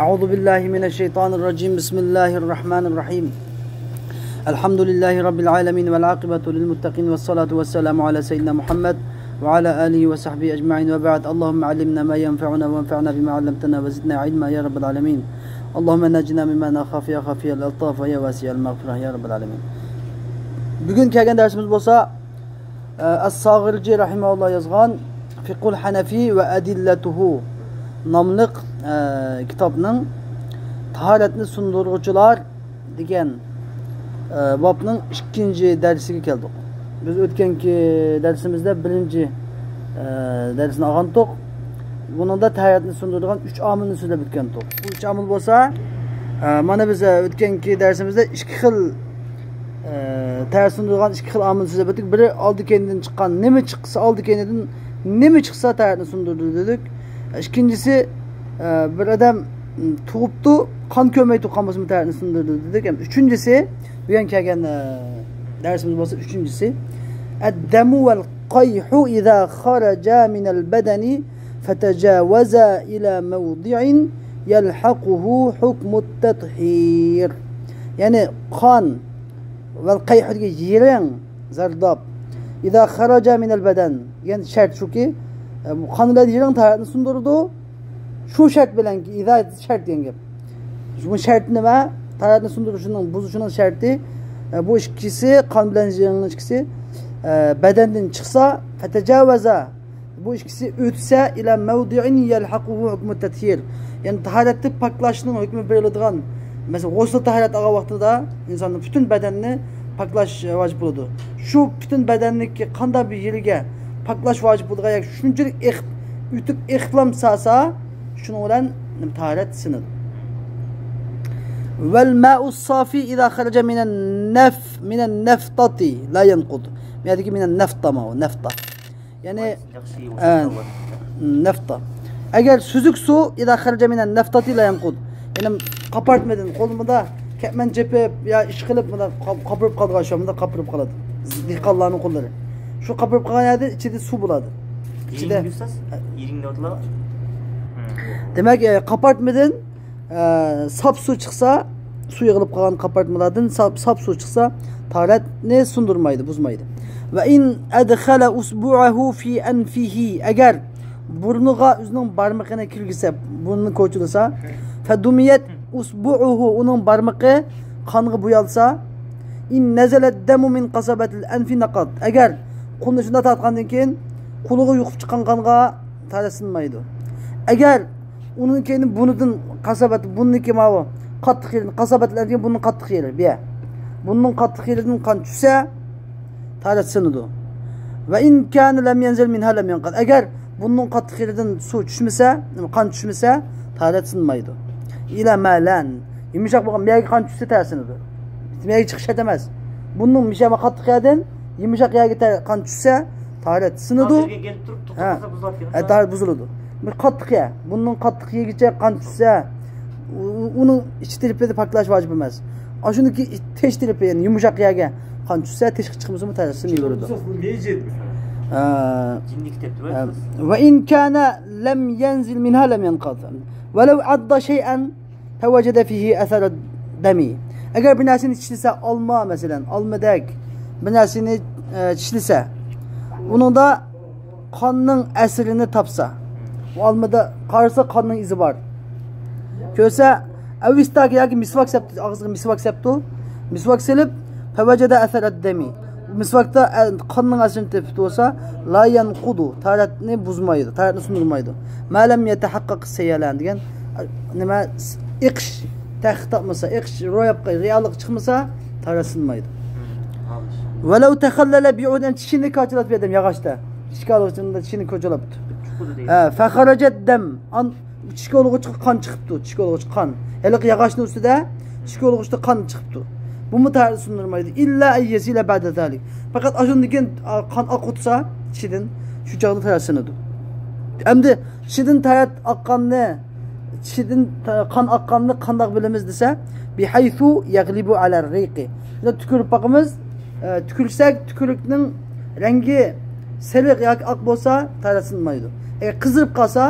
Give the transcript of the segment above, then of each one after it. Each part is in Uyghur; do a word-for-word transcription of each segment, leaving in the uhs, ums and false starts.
أعوذ بالله من الشيطان الرجيم. بسم الله الرحمن الرحيم. الحمد لله رب العالمين، والعاقبة للمتقين، والصلاة والسلام على سيدنا محمد وعلى آله وصحبه أجمعين، وبعد. اللهم علمنا ما ينفعنا، وانفعنا بما علمتنا، وزدنا علما يا رب العالمين. اللهم نجنا مما نخاف يا خافي الألطاف ويا واسع المغفرة يا رب العالمين. بۈگۈن كەلگەن دەرسىمىز بولسا، ئە، ئەس-ساغىرجى رەھىمەھۇللا يازغان فىقھۇل ھەنەفى ۋە ئەدىللەتۇھۇ ناملىق، ئە، كىتابنىڭ تاھارەتنى سۇندۇرغۇچىلار دېگەن، ئە، بابنىڭ ئىككىنچى دەرسىگە كەلدۇق. بىز ئۆتكەنكى دەرسىمىزدە بىرىنچى، ئە، دەرسنى ئالغانتۇق. بۇنىڭدا تاھارەتنى سۇندۇرىدىغان ئۈچ ئامىلنى سۆزلەپ ئۆتكەنتۇق. بۇ ئۈچ ئامىل بولسا، ئە، مانا بىز، ئە، ئۆتكەنكى دەرسىمىزدە ئىككى خىل ئە، تەھارەت سۇندۇرىدىغان ئىككى خىل ئامىل سۆزلەپ ئۆتتۇق. بىرى ئالدى كەينىدىن چىققان، نېمە چىقسا، ئالدى كەينىدىن نېمە چىقسا تەھارەتنى سۇندۇرىدۇ دېدۇق. ئىككىنچىسى، ئە، بىر ئادەم تۇغۇپتۇ، قان كۆرمەي تۇغقان بولسىمۇ تەھارەتنى سۇندۇرىدۇ دېدۇق. ھەم ئۈچىنچىسى، بۈگۈن كەلگەن، ئە، دەرسىمىز بولسا ئۈچىنچىسى، الدم والقيح إذا خرجا من البدن فتجاوزا إلى موضع يلحقه حكم التطهير. يەنى قان ۋەل قەيھۇ دېگەن يىرىڭ زەرداب. ئىزا خەرەجە مىنەل بەدەن دېگەن شەرت شۇكى، ئە، بۇ قان بىلەن يىرىڭ تاھارەتنى سۇندۇرىدۇ. شۇ شەرت بىلەنكى، ئىزا شەرت دېگەن گەپ. بۇ شەرتى نېمە؟ تاھارەتنى سۇندۇرۇشىنىڭ، بۇزۇشىنىڭ شەرتى، ئە، بۇ ئىككىسى، قان بىلەن يىرىڭنىڭ ئىككىسى، ئە، بەدەندىن چىقسا، فەتەجاۋەزە، بۇ ئىككىسى ئۆتسە، ئىلە مەۋدىئىن يەلھەقۇھۇ ھۇكمۇ تەتھىر. يەنى تاھارەتتە پاكلاشنىڭ ھۆكمى بېرىلىدىغان، مەسىلەن، غۇسل تاھارەت ئالغان ۋاقتىدا ئىنساننىڭ پۈتۈن بەدەننى پاكلاش ۋاجىپ بولىدۇ. شۇ پۈتۈن بەدەننىڭكى قانداق بىر يېرىگە پاكلاش ۋاجىپ بولىدىغان ياكى شۇنچىلىك ئېقىپ، ئۆتۈپ ئېقىپلام سالسا، شۇنىڭ بىلەن تاھارەت سىنىدۇ. ۋەل مائۇس سافى ئىزا خەرەجە مىنەن نەف-، مىنەن نەفتاتى لا يەنقۇد. بۇ يەردىكى مىنەن نەفتا ماۋۇ، نەفتا. يەنى، ئە، نەفتا. ئەگەر سۈزۈك سۇ، ئىزا خەرەجە مىنەن نەفتاتى لا يەنقۇد. يەنى قاپارتمىدىن قولىدا كەتمەن چېپىپ يا ئىش قىلىپ مۇنداق قاپ-، قاپىرىپ قالىدىغان شۇ مۇنداق قاپىرىپ قالىدۇ. دېھقانلارنىڭ قوللىرى. شۇ قاپىرىپ قالغان يەردە ئىچىدە سۇ بولىدۇ. ئىچىدە. دېمەك، ئە، قاپارتمىدىن ئە، ساپ سۇ چىقسا، سۇ يىغىلىپ قالغان قاپارتمىلاردىن ساپ، ساپ سۇ چىقسا، تاھارەتنى سۇندۇرمايدۇ، بۇزمايدۇ. ۋە ئىن ئەدخەلە ئۇسبۇئەھۇ فى ئەنفىھى، ئەگەر بۇرنىغا ئۆزىنىڭ بارمىقىنى كىرگۈزسە، بۇرنىنى كوچىلىسا، فەدۇمىيەت ئۇسبۇئۇھۇ، ئۇنىڭ بارمىقى قانغا بويالسا، ئىن نەزەلەت دەمۇ مىن قەسەبەتىل ئەنفى نەقەد، ئەگەر قولىنى شۇنداق تارتقاندىن كېيىن قولىغا يۇقۇپ چىققان قانغا تاھارەت سىنمايدۇ. ئەگەر ئۇنىڭ كەينى بۇنىدىن قاسابەت، بۇنىڭكى ماۋۇ قاتتىق يېرىدىن، قاسابەت دېگەن بۇنىڭ قاتتىق يېرى، بۇ يەر. بۇنىڭ قاتتىق يېرىدىن قان چۈشسە، تاھارەت سىنىدۇ. ۋە ئىن كانە لەم يەنزىل مىنھا لەم يەنقەد. ئەگەر بۇنىڭ قاتتىق يېرىدىن سۇ چۈشمىسە، قان چۈشمىسە، تاھارەت سىنمايدۇ. ئىلا مەلەن. يۇمشاق بولغان بۇ يەرگە قان چۈشسە تاھارەت سىنىدۇ. بۇ يەرگە چىقىش شەرت ئەمەس. بۇنىڭ مۇشۇ قاتتىق يەردىن يۇمشاق يەرگە تە-، قان چۈشسە، تاھارەت سىنىدۇ. ھە. ھە، تاھارەت بۇزۇلىدۇ. بىر قاتتىق يەر. بۇنىڭ قاتتىق يېرىگىچە قان چۈشسە، ئۇ-، ئۇنىڭ ئىچ تەرىپىنى پاكلاش ۋاجىپ ئەمەس. ئاشۇنىڭكى تەش تەرىپى، يەنى يۇمشاق يەرگە قان چۈشسە، تېشىغا چىقمىسىمۇ تەرسىمۇ يۈرىدۇ. ئە، ئە، ۋە ئىن كانە لەم يەنزىل مىنھا لەم يەنقەد. ۋەلەۋ ئەددا شەيئەن فەۋەجەدە فىھى ئەسەرە دەمى. ئەگەر بىر نەرسىنى چىشلىسە، ئالما مەسىلەن، ئالمىدەك بىر نەرسىنى، ئە، چىشلىسە، ئۇنىڭدا قاننىڭ ئەسىرىنى تاپسا، ئۇ ئالمىدا قارىسا قاننىڭ ئىزى بار. كۆرسە، ئەۋىستاكى ياكى مىسۋاك سەپتۇ، ئاغزىغا مىسۋاك سەپتۇ، مىسۋاك سېلىپ، فەۋەجەدە ئەسەر ئەددەمى. مىسۋاكتا، ئە، قاننىڭ ئەسىرىنى تېپىپتۇ بولسا، لا يەنقۇدۇ، تاھارەتنى بۇزمايدۇ، تاھارەتنى سۇندۇرمايدۇ. ما لەم يەتەھەققەق سەيەلەن دېگەن، ئە، نېمە، ئېقىش تەھقىق تاپمىسا، ئېقىش روياپقا، رېئاللىققا چىقمىسا، تاھارەت سۇنمايدۇ. ۋەلەۋ تەخەللەلە بىئۇدەن، چىشىنى كاچىلاپ بەردىم ياغاچتا. چىشكا ئالغۇچىندا چىشىنى كوچىلاپتۇ. ھە، فەخەرەجەت دەم. ئان-، چىشكا ئۇلىغۇچقا قان چىقىپتۇ. چىشكا ئۇلىغۇچقا قان. ھېلىقى ياغاچنىڭ ئۈستىدە چىشكا ئۇلىغۇچتا قان چىقىپتۇ. بۇمۇ تاھارەت سۇندۇرمايدۇ. ئىللا ئەن يەسىلە بەئدە زالىك. پەقەت ئاشۇندىن كېيىن، ئا، قان ئاققۇتسا چىشىدىن، شۇ چاغدا تاھارەت سۇنىدۇ. ئەمدى چىشىدىن تاھارەت ئاققاننى، چىشىدىن تا-، قان ئاققاننى قانداق بىلىمىز دېسە، بىھەيسۇ يەغلىبۇ ئەلەر رىقى. بىز تۈكۈرۈپ باقىمىز، ئە، تۈكۈرسەك، تۈكۈرۈكنىڭ رەڭگى سېرىق ياكى ئاق بولسا، تاھارەت سۇنمايدۇ. ئەگەر قىزىرىپ قالسا،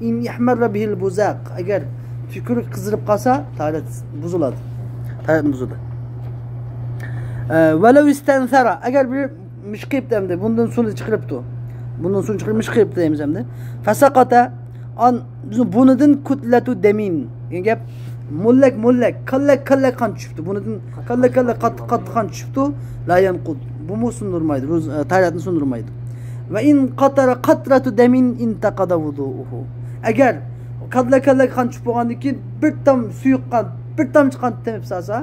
ئىن ئەھمەررە بىھىل بۇزاق، ئەگەر تۈكۈرۈك قىزىرىپ قالسا، تاھارەت بۇزۇلىدۇ. تاھارەتنى بۇزىدۇ. ئە، ۋەلەۋ ئىستەنسەرە، ئەگەر بىر مىشقىپتۇ ئەمدى، بۇندىن سۇنى چىقىرىپتۇ. بۇندىن سۇنى چىقىرىپ مىشقىپتۇ دەيمىز ئەمدى. فەسەقەتە، ئان، بۇنىدىن كۇتلەتۇ دەمىن دېگەن گەپ، موللەك، موللەك، كاللەك، كاللەك قان چۈشۈپتۇ. بۇنىدىن كاللەك، كاللەك قاتتىق، قاتتىق قان چۈشۈپتۇ. لا يەنقۇد. بۇمۇ سۇندۇرمايدۇ. روز-، ئە، تاھارەتنى سۇندۇرمايدۇ. ۋە ئىن قەتەرە قەترەتۇ دەمىن ئىنتەقەدە ۋۇزۇئۇھۇ. ئەگەر كاللەك، كاللەك قان چۈشۈپ بولغاندىن كېيىن بىر تام سۇيۇق قان، بىر تامچە قان تېمىپ سالسا،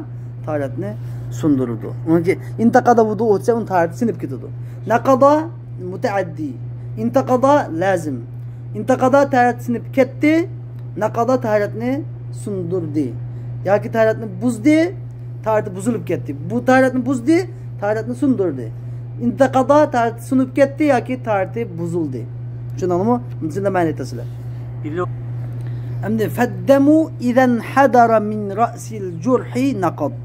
تاھارەتنى سۇندۇرىدۇ. ئۇنىڭكى ئىنتەقەدە ۋۇزۇئۇھۇ دېسە، ئۇنىڭ تاھارىتى سىنىپ كېتىدۇ. نەقەدە مۇتەئەددى. ئىنتەقەدە لازىم. ئىنتەقەدە تاھارەت سىنىپ كەتتى. نەقەدە تاھارەتنى سۇندۇردى. ياكى تاھارەتنى بۇزدى. تاھارىتى بۇزۇلۇپ كەتتى. بۇ تاھارەتنى بۇزدى. تاھارەتنى سۇندۇردى. ئىنتەقەدە تاھارىتى سۇنۇپ كەتتى ياكى تاھارىتى بۇزۇلدى. چۈشەندىڭلارمۇ؟ مۇشۇنداق مەنە ئېيتىسىلەر. ئەمدى فەددەمۇ ئىزەن ھەدەرە مىن رەئسىل جۇرھى نەقەد.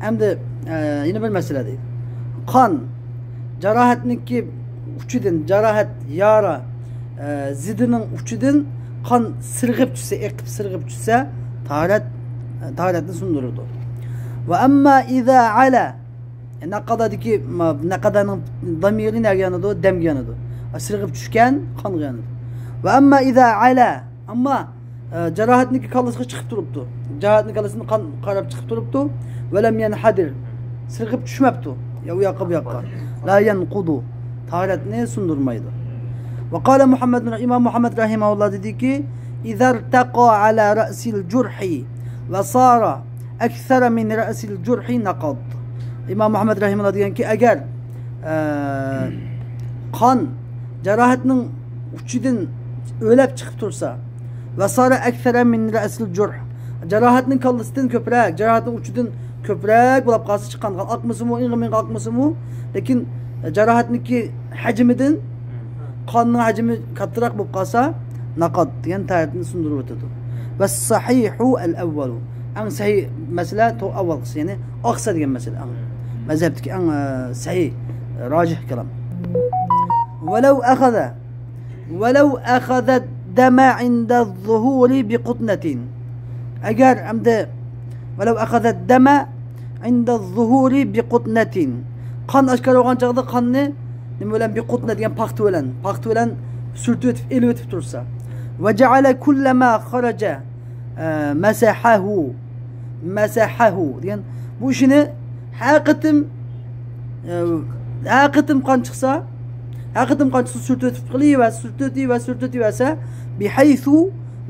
ئەمدى، ئە، يەنە بىر مەسىلە دەيدۇ. قان جاراھەتنىڭكى ئۇچىدىن، جاراھەت، يارا، ئە، زىدىنىڭ ئۇچىدىن قان سىرغىپ چۈشسە، ئېقىپ سىرغىپ چۈشسە، تاھارەت، تاھارەتنى سۇندۇرىدۇ. ۋە ئەمما ئىزا ئەلە، نەقەدەدىكى، ما، نەقەدەنىڭ دامىرى نەگە يانىدۇ؟ دەمگە يانىدۇ. سىرغىپ چۈشكەن قانغا يانىدۇ. ۋە ئەمما ئىزا ئەلە، ئەمما ئە، جاراھەتنىڭكى كاللىسىغا چىقىپ تۇرۇپتۇ. جاراھەتنىڭ كاللىسىدىن قان قاراپ چىقىپ تۇرۇپتۇ. ۋەلەم يەنھەدىر. سىرغىپ چۈشمەپتۇ. يا ئۇ ياققا، بۇ ياققا. لا يەنقۇدۇ. تاھارەتنى سۇندۇرمايدۇ. ۋە قالە مۇھەممەد، ئىمام مۇھەممەد رەھىمەھۇللا دېدىكى، ئىزەرتەقا ئەلا رەئسىل جۇرھى ۋە سارا ئەكسەرە مىن رەئسىل جۇرھى نەقەد. ئىمام مۇھەممەد رەھىمەھۇللا دېگەنكى، ئەگەر، ئە، قان جاراھەتنىڭ ئۇچىدىن ئۆرلەپ چىقىپ تۇرسا، ۋە سارا ئەكسەرە مىن رەئسىل جۇرھ. جاراھەتنىڭ كاللىسىدىن كۆپرەك، جاراھەتنىڭ ئۇچىدىن كۆپرەك بولاپ قالسا، چىققان قان ئاقمىسىمۇ، ئىڭغا مىڭغا ئاقمىسىمۇ، لېكىن جاراھەتنىڭكى ھەجمىدىن قاننىڭ ھەجمى كاتتىراق بولۇپ قالسا، نەقەد دېگەن تەرىپنى سۇندۇرۇۋېتىدۇ. ۋە سەھىھۇ ئەل ئەۋۋەلۇ. ئەڭ سەھىھ مەسىلە تو-، ئاۋۋالقىسى، يەنى ئاقسا دېگەن مەسىلە ئەڭ. مەزھەپتىكى ئەڭ، ئە، سەھىھ، راجىھ كالام. ۋەلەۋ ئەخەزە ولو أخذ الدم عند الظهور بقطنة. ئەگەر ئەمدى ولو أخذ الدم عند الظهور بقطنة. قان ئاشكارا بولغان چاغدا قاننى نېمە بىلەن؟ بىقۇتنە دېگەن پاختا بىلەن، پاختا بىلەن سۈرتۈۋېتىپ، ئېلىۋېتىپ تۇرسا. وجعل كلما خرج، ئە، مسحه، مسحه دېگەن بۇ ئىشىنى ھەر قېتىم، ئە، ھەر قېتىم قان چىقسا، ھەر قېتىم قان چىقسا سۈرتۈۋېتىپ قىلىۋەرسە، سۈرتۈۋېتىۋەرسە، سۈرتۈۋېتىۋەرسە، بحيث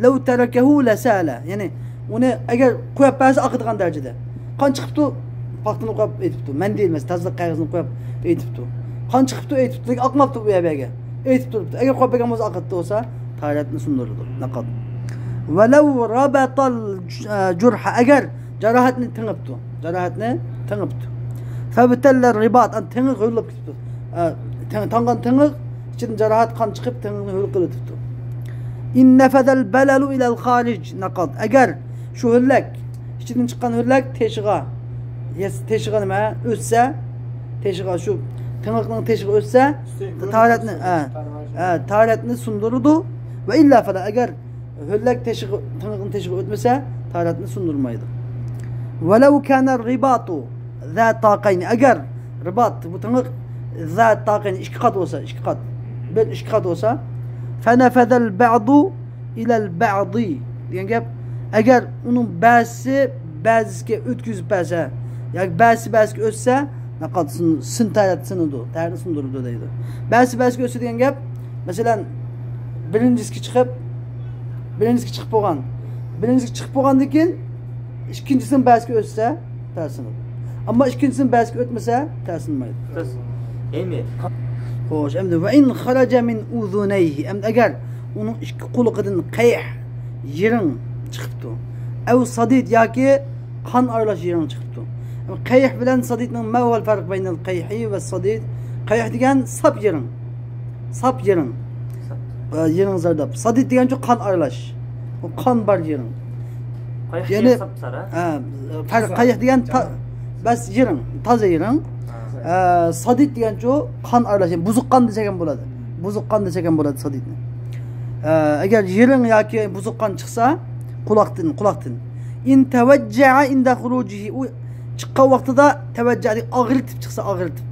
لو تركه لسال. يەنى ئۇنى ئەگەر قويۇپ بەرسە ئاقىدىغان دەرىجىدە. قان چىقىپتۇ، پاختىنى قويۇپ ئېيتىپتۇ. مەندىل ئەمەس، تازىلىق قەغىزىنى قويۇپ ئېيتىپتۇ. قان چىقىپتۇ، ئېيتىپتۇ، لېكىن ئاقماپتۇ بۇ يەرگە. ئېيتىپ تۇرۇپتۇ. ئەگەر قويۇپ بەرگەن بولسا، ئاقىتتى بولسا، تاھارەتنى سۇندۇرىدۇ. نەقەد. ولو ربط الجرح، ئەگەر جاراھەتنى تېڭىپتۇ. جاراھەتنى تېڭىپتۇ. فابتل الرباط، ئەنە تېڭىق ھۆل بولۇپ كېتىپتۇ. ئە، تېڭ-، تاڭغان تېڭىق، ئىچىدىن جاراھەت قان چىقىپ، تېڭىقنى ھۆل قىلىۋېتىپتۇ. إن نفذ البلل إلى الخارج نقض. ئەگەر شۇ ھۆللەك، ئىچىدىن چىققان ھۆللەك تېشىغا، يەس-، تېشىغا نېمە؟ ئۆتسە، تېشىغا، شۇ تېڭىقنىڭ تېشىغا ئۆتسە، تاھارەتنى، ئە، ئە، تاھارەتنى سۇندۇرىدۇ. ۋە ئىللا فەلا، ئەگەر ھۆللەك تېشىغا، تېڭىقنىڭ تېشىغا ئۆتمىسە، تاھارەتنى سۇندۇرمايدۇ. ولو كان الرباط ذا طاقين. ئەگەر رىبات، بۇ تېڭىق، ذا طاقين، ئىككى قات بولسا، ئىككى قات. بىر ئىككى قات بولسا، فنفذ البعض إلى البعض دېگەن گەپ. ئەگەر ئۇنىڭ بەزىسى بەزىسىگە ئۆتكۈزۈپ بەرسە، ياكى بەزىسى بەزىسىگە ئۆتسە، نەقەد سۇن-، سۇن تاھارەت سۇنىدۇ، تاھارەتنى سۇندۇرىدۇ دەيدۇ. بەزىسى بەزىسىگە ئۆتسە دېگەن گەپ، مەسىلەن، بىرىنچىسىگە چىقىپ، بىرىنچىسىگە چىقىپ بولغان. بىرىنچىسىگە چىقىپ بولغاندىن كېيىن، ئىككىنچىسىنىڭ بەزىسىگە ئۆتسە، تەسىنىدۇ. ئەمما ئىككىنچىسىنىڭ بەزىسىگە ئۆتمىسە، تەسىنىمايدۇ. تەس-، ئەينى. خوش، ئەمدى، وە ئىن خەرەجە مىن ئۇزۇنەيھى. ئەمدى ئەگەر ئۇنىڭ ئىككى قۇلىقىدىن قەيھ، يىرىڭ چىقىپتۇ. ئەۋ سادىد ياكى قان ئارىلاش يىرىڭ چىقىپتۇ. قەيھ بىلەن سادىدنىڭ ما ھۇۋەل فەرق بەينەل قەيھى ۋە سادىد؟ قەيھ دېگەن ساپ يىرىڭ. ساپ يىرىڭ. ساپ. ئە، يىرىڭ زەرداب. سادىد دېگەنچۇ قان ئارىلاش. ئۇ قان بار يىرىڭ. قەيھ يەنى، دېگەن ساپ سارا. ئە، فەرق، قەيھ دېگەن تا-، بەس يىرىڭ، تازا يىرىڭ. ھە. ئە، سادىد دېگەنچۇ قان ئارىلاش، يەنى بۇزۇق قان دېسەك ھەم بولىدۇ. بۇزۇق قان دېسەك ھەم بولىدۇ سادىدنى. ئە، ئەگەر يىرىڭ ياكى بۇزۇق قان چىقسا، قۇلاقتىن، قۇلاقتىن. إن توجع عند خروجه، ئۇ چىققان ۋاقتىدا تەۋەججە، ئاغرىتىپ چىقسا، ئاغرىتىپ.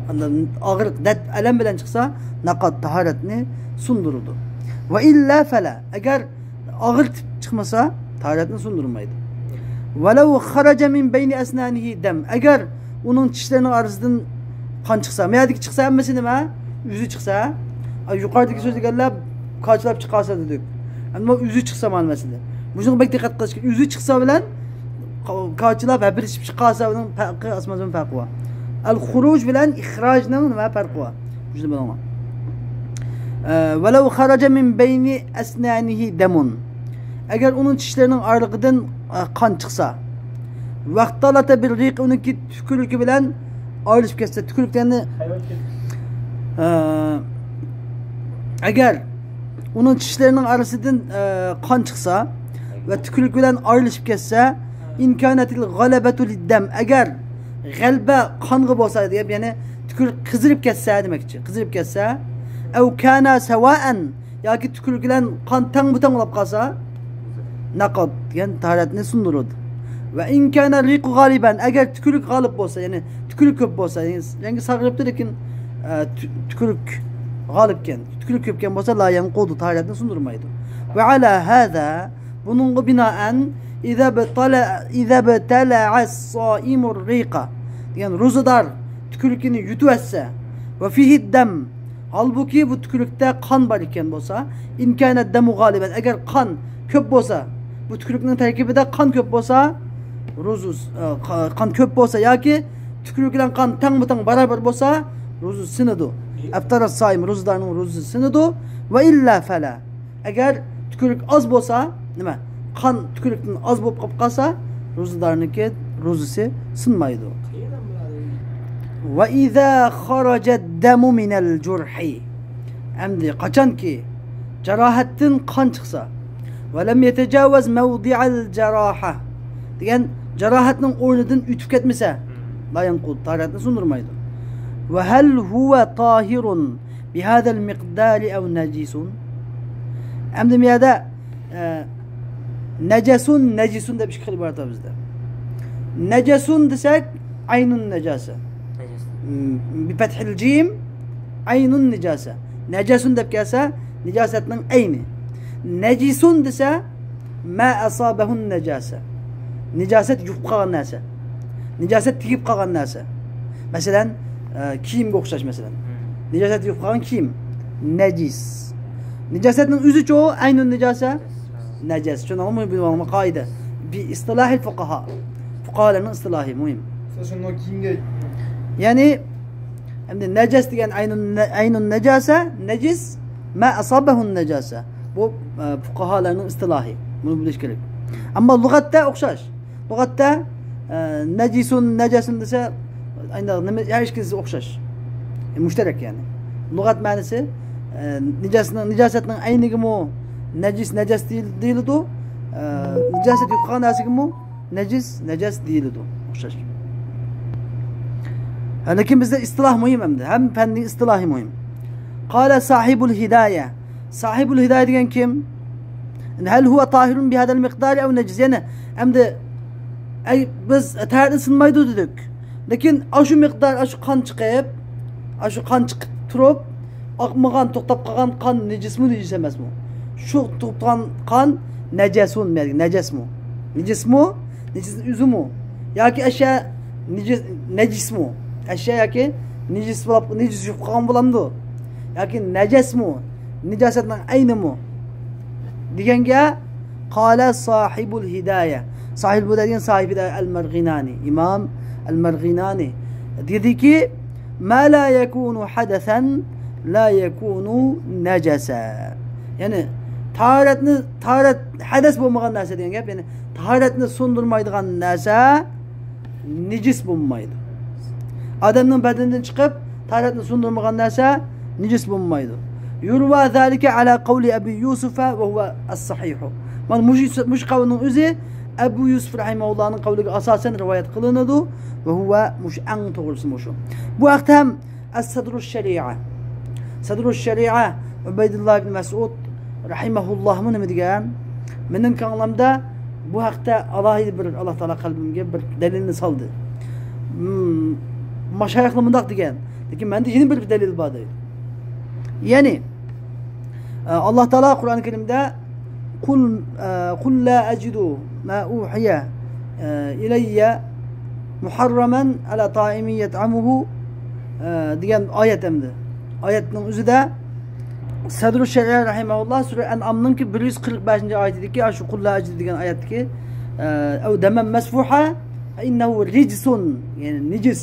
ئاندىن ئاغرىق، دەرد، ئەلەم بىلەن چىقسا، نقض، تاھارەتنى سۇندۇرىدۇ. وإلا فلا، ئەگەر ئاغرىتىپ چىقمىسا، تاھارەتنى سۇندۇرمايدۇ. ولو خرج من بين أسنانه دم، ئەگەر ئۇنىڭ چىشلىرىنىڭ ئارىسىدىن قان چىقسا، مەيەدىكى چىقسا ھەممىسى نېمە؟ ئۆزى چىقسا، ئا، يۇقىرىدىكى سۆزلىگەنلەر كاچىلاپ چىقارسا دېدۇق. ئەمما ئۆزى چىقسا مانا مەسىلە. مۇشۇنىڭغا بەك دىققەت قىلىش كېرەك. ئۆزى چىقسا بىلەن كا-، كاچىلاپ، ھەپىلىشىپ چىقارسا، بۇنىڭ پەرقى، ئاسمان زېمىن پەرقى بار. ئەل خۇرۇج بىلەن ئىخراجنىڭ نېمە پەرقى بار؟ شۇنى بىلىڭلار. ئە، ولو خرج من بين أسنانه دم. ئەگەر ئۇنىڭ چىشلىرىنىڭ ئارىلىقىدىن، ئە، قان چىقسا، واختلط بالريق، ئۇنىڭكى تۈكۈرۈكى بىلەن ئارىلىشىپ كەتسە، تۈكۈرۈكلەرنى، ئە، ئەگەر ئۇنىڭ چىشلىرىنىڭ ئارىسىدىن، ئە، قان چىقسا ۋە تۈكۈرۈك بىلەن ئارىلىشىپ كەتسە، إن كانت الغلبة للدم، ئەگەر غەلبە قانغا بولسا دېگەن، يەنى تۈكۈرۈك قىزىرىپ كەتسە دېمەكچى، قىزىرىپ كەتسە، أو كانا سواء، ياكى تۈكۈرۈك بىلەن قان تەڭمۇتەڭ بولۇپ قالسا، نقض، دېگەن تاھارەتنى سۇندۇرىدۇ. وإن كان الريق غالبا، ئەگەر تۈكۈرۈك غالىب بولسا، يەنى تۈكۈرۈك كۆپ بولسا، يەنى رەڭگى سارغىيىپتۇ، لېكىن، ئە، تۈ-، تۈكۈرۈك غالىپكەن، تۈكۈرۈك كۆپكەن بولسا، لا ينقض، تاھارەتنى سۇندۇرمايدۇ. وعلى هذا، بۇنىڭغا بىنائەن، إذا ابتلع، إذا ابتلع الصائم الريق، دېگەن روزىدار تۈكۈرۈكىنى يۇتۇۋەتسە، وفيه الدم، ھالبۇكى بۇ تۈكۈرۈكتە قان بار ئىكەن بولسا، إن كان الدم غالبا، ئەگەر قان كۆپ بولسا، بۇ تۈكۈرۈكنىڭ تەركىبىدە قان كۆپ بولسا، روزىسى، ئە، قا-، قان كۆپ بولسا ياكى تۈكۈرۈك بىلەن قان تەڭمۇتەڭ بارابەر بولسا، روزىسى سىنىدۇ. أفطر الصائم، روزىدارنىڭ روزىسى سىنىدۇ. وإلا فلا، ئەگەر تۈكۈرۈك ئاز بولسا، نېمە، قان تۈكۈرۈكتىن ئاز بولۇپ قېلىپ قالسا، روزىدارنىڭكى روزىسى سۇنمايدۇ. وإذا خرج الدم من الجرح، ئەمدى قاچانكى جاراھەتتىن قان چىقسا، ولم يتجاوز موضع الجراحة، دېگەن جاراھەتنىڭ ئورنىدىن ئۆتۈپ كەتمىسە، لا ينقض، تاھارەتنى سۇندۇرمايدۇ. وهل هو طاهر بهذا المقدار أو نجس؟ ئەمدى بۇ يەردە، ئە، نەجەسۇن، نەجىسۇن دەپ ئىككى خىل ئىبارەت بار بىزدە. نەجەسۇن دېسەك، ئەينۇن نەجاسە. نەجەس. م، بىپەتھىل جىم، ئەينۇن نىجاسە. نەجەسۇن دەپ كەلسە، نىجاسەتنىڭ ئەينى. نەجىسۇن دېسە، ما ئەسابەھۇن نەجاسە. نىجاسەت يۇقۇپ قالغان نەرسە. نىجاسەت تېگىپ قالغان نەرسە. مەسىلەن، ئە، كىيىمگە ئوخشاش، مەسىلەن. نىجاسەت يۇقۇپ قالغان كىيىم. نەجىس. نىجاسەتنىڭ ئۆزىچۇ، ئەينۇن نىجاسە؟ نەجەس. شۇنىڭغا مۇھىم بىلىۋالما قائىدە. بى اصطلاح الفقهاء. فۇقاھالارنىڭ ئىستىلاھى مۇھىم. يەنى، ئەمدى نەجەس دېگەن ئەينۇن، ئەينۇن نەجاسە، نەجىس، ما ئەسابەھۇن نەجاسە. بۇ، ئە، فۇقاھالارنىڭ ئىستىلاھى. بۇنى بىلىش كېرەك. ئەمما لۇغەتتە ئوخشاش. لۇغەتتە، ئە، نەجىسۇن، نەجەسۇن دېسە، ئەينى نېمە، ھەر ئىككىلىسى ئوخشاش. ئە، مۇشتەرەك يەنى. لۇغەت مەنىسى، ئە، نىجاسنىڭ، نىجاسەتنىڭ ئەينىگىمۇ نەجىس، نەجەس دېيىل-، دېيىلىدۇ. ئە، نىجاسەت يۇققان نەرسىگىمۇ نەجىس، نەجەس دېيىلىدۇ. ئوخشاش. ھە، لېكىن بىزدە ئىستىلاھ مۇھىم ئەمدى. ھەم پەننىڭ ئىستىلاھى مۇھىم. قال صاحب الهداية. ساھىبۇل ھىدايە دېگەن كىم؟ هل هو طاهر بهذا المقدار أو نجس؟ يەنى، ئەمدى، ئەي، بىز تاھارەتنى سۇنمايدۇ دېدۇق. لېكىن ئاشۇ مىقدار، ئاشۇ قان چىقىپ، ئاشۇ قان چىقىپ تۇرۇپ، ئاقمىغان، توختاپ قالغان قان نىجىسمۇ، نىجىس ئەمەسمۇ؟ شۇ توختىغان قان نەجەسۇن، نەجەسمۇ؟ نىجىسمۇ؟ نىجىسنىڭ ئۆزىمۇ؟ ياكى ئەشيا نىجىس، نەجىسمۇ؟ ئەشيا ياكى نىجىس بولۇپ، نىجىس يۇقۇپ قالغان بولامدۇ؟ ياكى نەجەسمۇ؟ نىجاسەتنىڭ ئەينىمۇ؟ دېگەنگە، قال صاحب الهداية. ساھىبۇل ھىدايە دېگەن ساھىب ھىدايە ئەل مەرغىنانى. ئىمام ئەل مەرغىنانى دېدىكى، ما لا يكون حدثا لا يكون نجسا. يەنى، تاھارەتنى، تاھارەت ھەدەس بولمىغان نەرسە دېگەن گەپ. يەنى، تاھارەتنى سۇندۇرمايدىغان نەرسە نىجىس بولمايدۇ. ئادەمنىڭ بەدىنىدىن چىقىپ، تاھارەتنى سۇندۇرمىغان نەرسە نىجىس بولمايدۇ. يروى ذلك على قول أبي يوسف وهو الصحيح. مانا مۇشۇ، مۇشۇ قەۋلنىڭ ئۆزى ئەبۇ يۈسۈف رەھىمەھۇللاھنىڭ قەۋلىگە ئاساسەن رىۋايەت قىلىنىدۇ. وهو، مۇشۇ ئەڭ توغرىسى مۇشۇ. بۇ ھەقتە ھەم ئەس-سەدرۇش شەرىئە. سەدرۇش شەرىئە ئۇبەيدۇللا ئىبن مەسئۇد رەھىمەھۇللاھمۇ نېمە دېگەن؟ مېنىڭ كۆڭلۈمدە بۇ ھەقتە ئالاھىدە بىر، ئاللا تائالا قەلبىمگە بىر دەلىلنى سالدى. مم، ماشايىخلار مۇنداق دېگەن، لېكىن مەندە يەنە بىر دەلىل بار دەيدۇ. يەنى، ئە، ئاللا تائالا قۇرئان كەرىمدە، قۇل، ئە، قۇل لا ئەجىدۇ ما ئۇھىيە، ئە، ئىلەييە مۇھەررەمەن ئەلا تائىمىن يەتئەمۇھۇ، ئە، دېگەن ئايەت ئەمدى. ئايەتنىڭ ئۆزىدە سەدرۇ شەرىئە رەھىمەھۇللا سۈرە ئەنئامنىڭكى بىر يۈز قىرىق بەشىنچى ئايىتىدىكى، ئاشۇ قۇل لا ئەجىدۇ دېگەن ئايەتتىكى، ئە، ئەۋ دەمەن مەسفۇھە، ئىننەھۇ رىجسۇن، يەنى نىجىس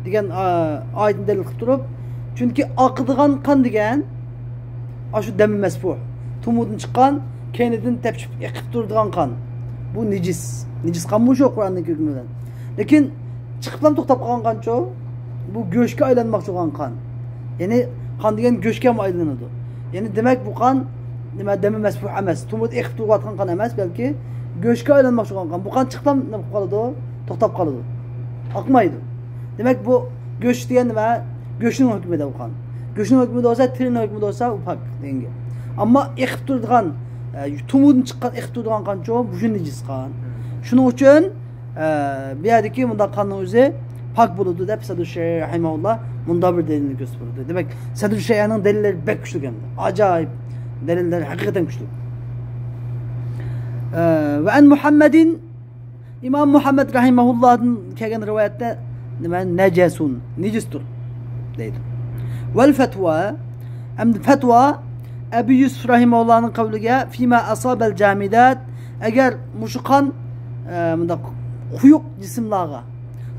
دېگەن، ئا، ئايەتنى دەلىل قىلىپ تۇرۇپ، چۈنكى ئاقىدىغان قان دېگەن ئاشۇ دەمى مەسفۇھ، تومۇردىن چىققان، كەينىدىن تەپشىپ ئېقىپ تۇرىدىغان قان. بۇ نىجىس. نىجىس قانمۇ شۇ قۇرئاندىكى ھۆكمى بىلەن. لېكىن چىقىپلا توختاپ قالغان قانچۇ؟ بۇ گۆشكە ئايلانماقچى بولغان قان. يەنى قان دېگەن گۆشكە ئايلىنىدۇ. يەنى دېمەك، بۇ قان نېمە، دەمى مەسفۇھ ئەمەس. تومۇردا ئېقىپ تۇرۇۋاتقان قان ئەمەس، بەلكى گۆشكە ئايلانماقچى بولغان قان. بۇ قان چىقىپلا نېمە قىلىپ قالىدۇ؟ توختاپ قالىدۇ. ئاقمايدۇ. دېمەك، بۇ گۆش دېگەن نېمە؟ گۆشنىڭ ھۆكمىدە بۇ قان. گۆشنىڭ ھۆكمىدە بولسا، تېرىنىڭ ھۆكمىدە بولسا، ئۇ پاك دېگەن گەپ. ئەمما ئېقىپ تۇرىدىغان، ئە، تومۇردىن چىققان، ئېقىپ تۇرىدىغان قانچۇ؟ بۇ نىجىس قان. شۇنىڭ ئۈچۈن، ئە، بۇ يەردىكى مۇنداق قاننىڭ ئۆزى پاك بولىدۇ دەپ سەدرۇ شەرىئە رەھىمەھۇللا مۇنداق بىر دەلىلنى كۆرسىتىپ بېرىدۇ. دېمەك، سەدرۇ شەرىئەنىڭ دەلىللىرى بەك كۈچلۈك ئەمدى. ئاجايىپ دەلىللەر، ھەقىقەتەن كۈچلۈك. ئە، ۋە ئەن مۇھەممەدىن، ئىمام مۇھەممەد رەھىمەھۇللادىن كەلگەن رىۋايەتتە نېمە؟ نەجەسۇن، نىجىستۇر دەيدۇ. ۋەل فەتۋا، ئەمدى فەتۋا، ئەبۇ يۈسۈف رەھىمەھۇللانىڭ قەۋلىگە، فىما ئاسابەل جامىدات، ئەگەر مۇشۇ قان، ئە، مۇنداق قويۇق جىسىملارغا،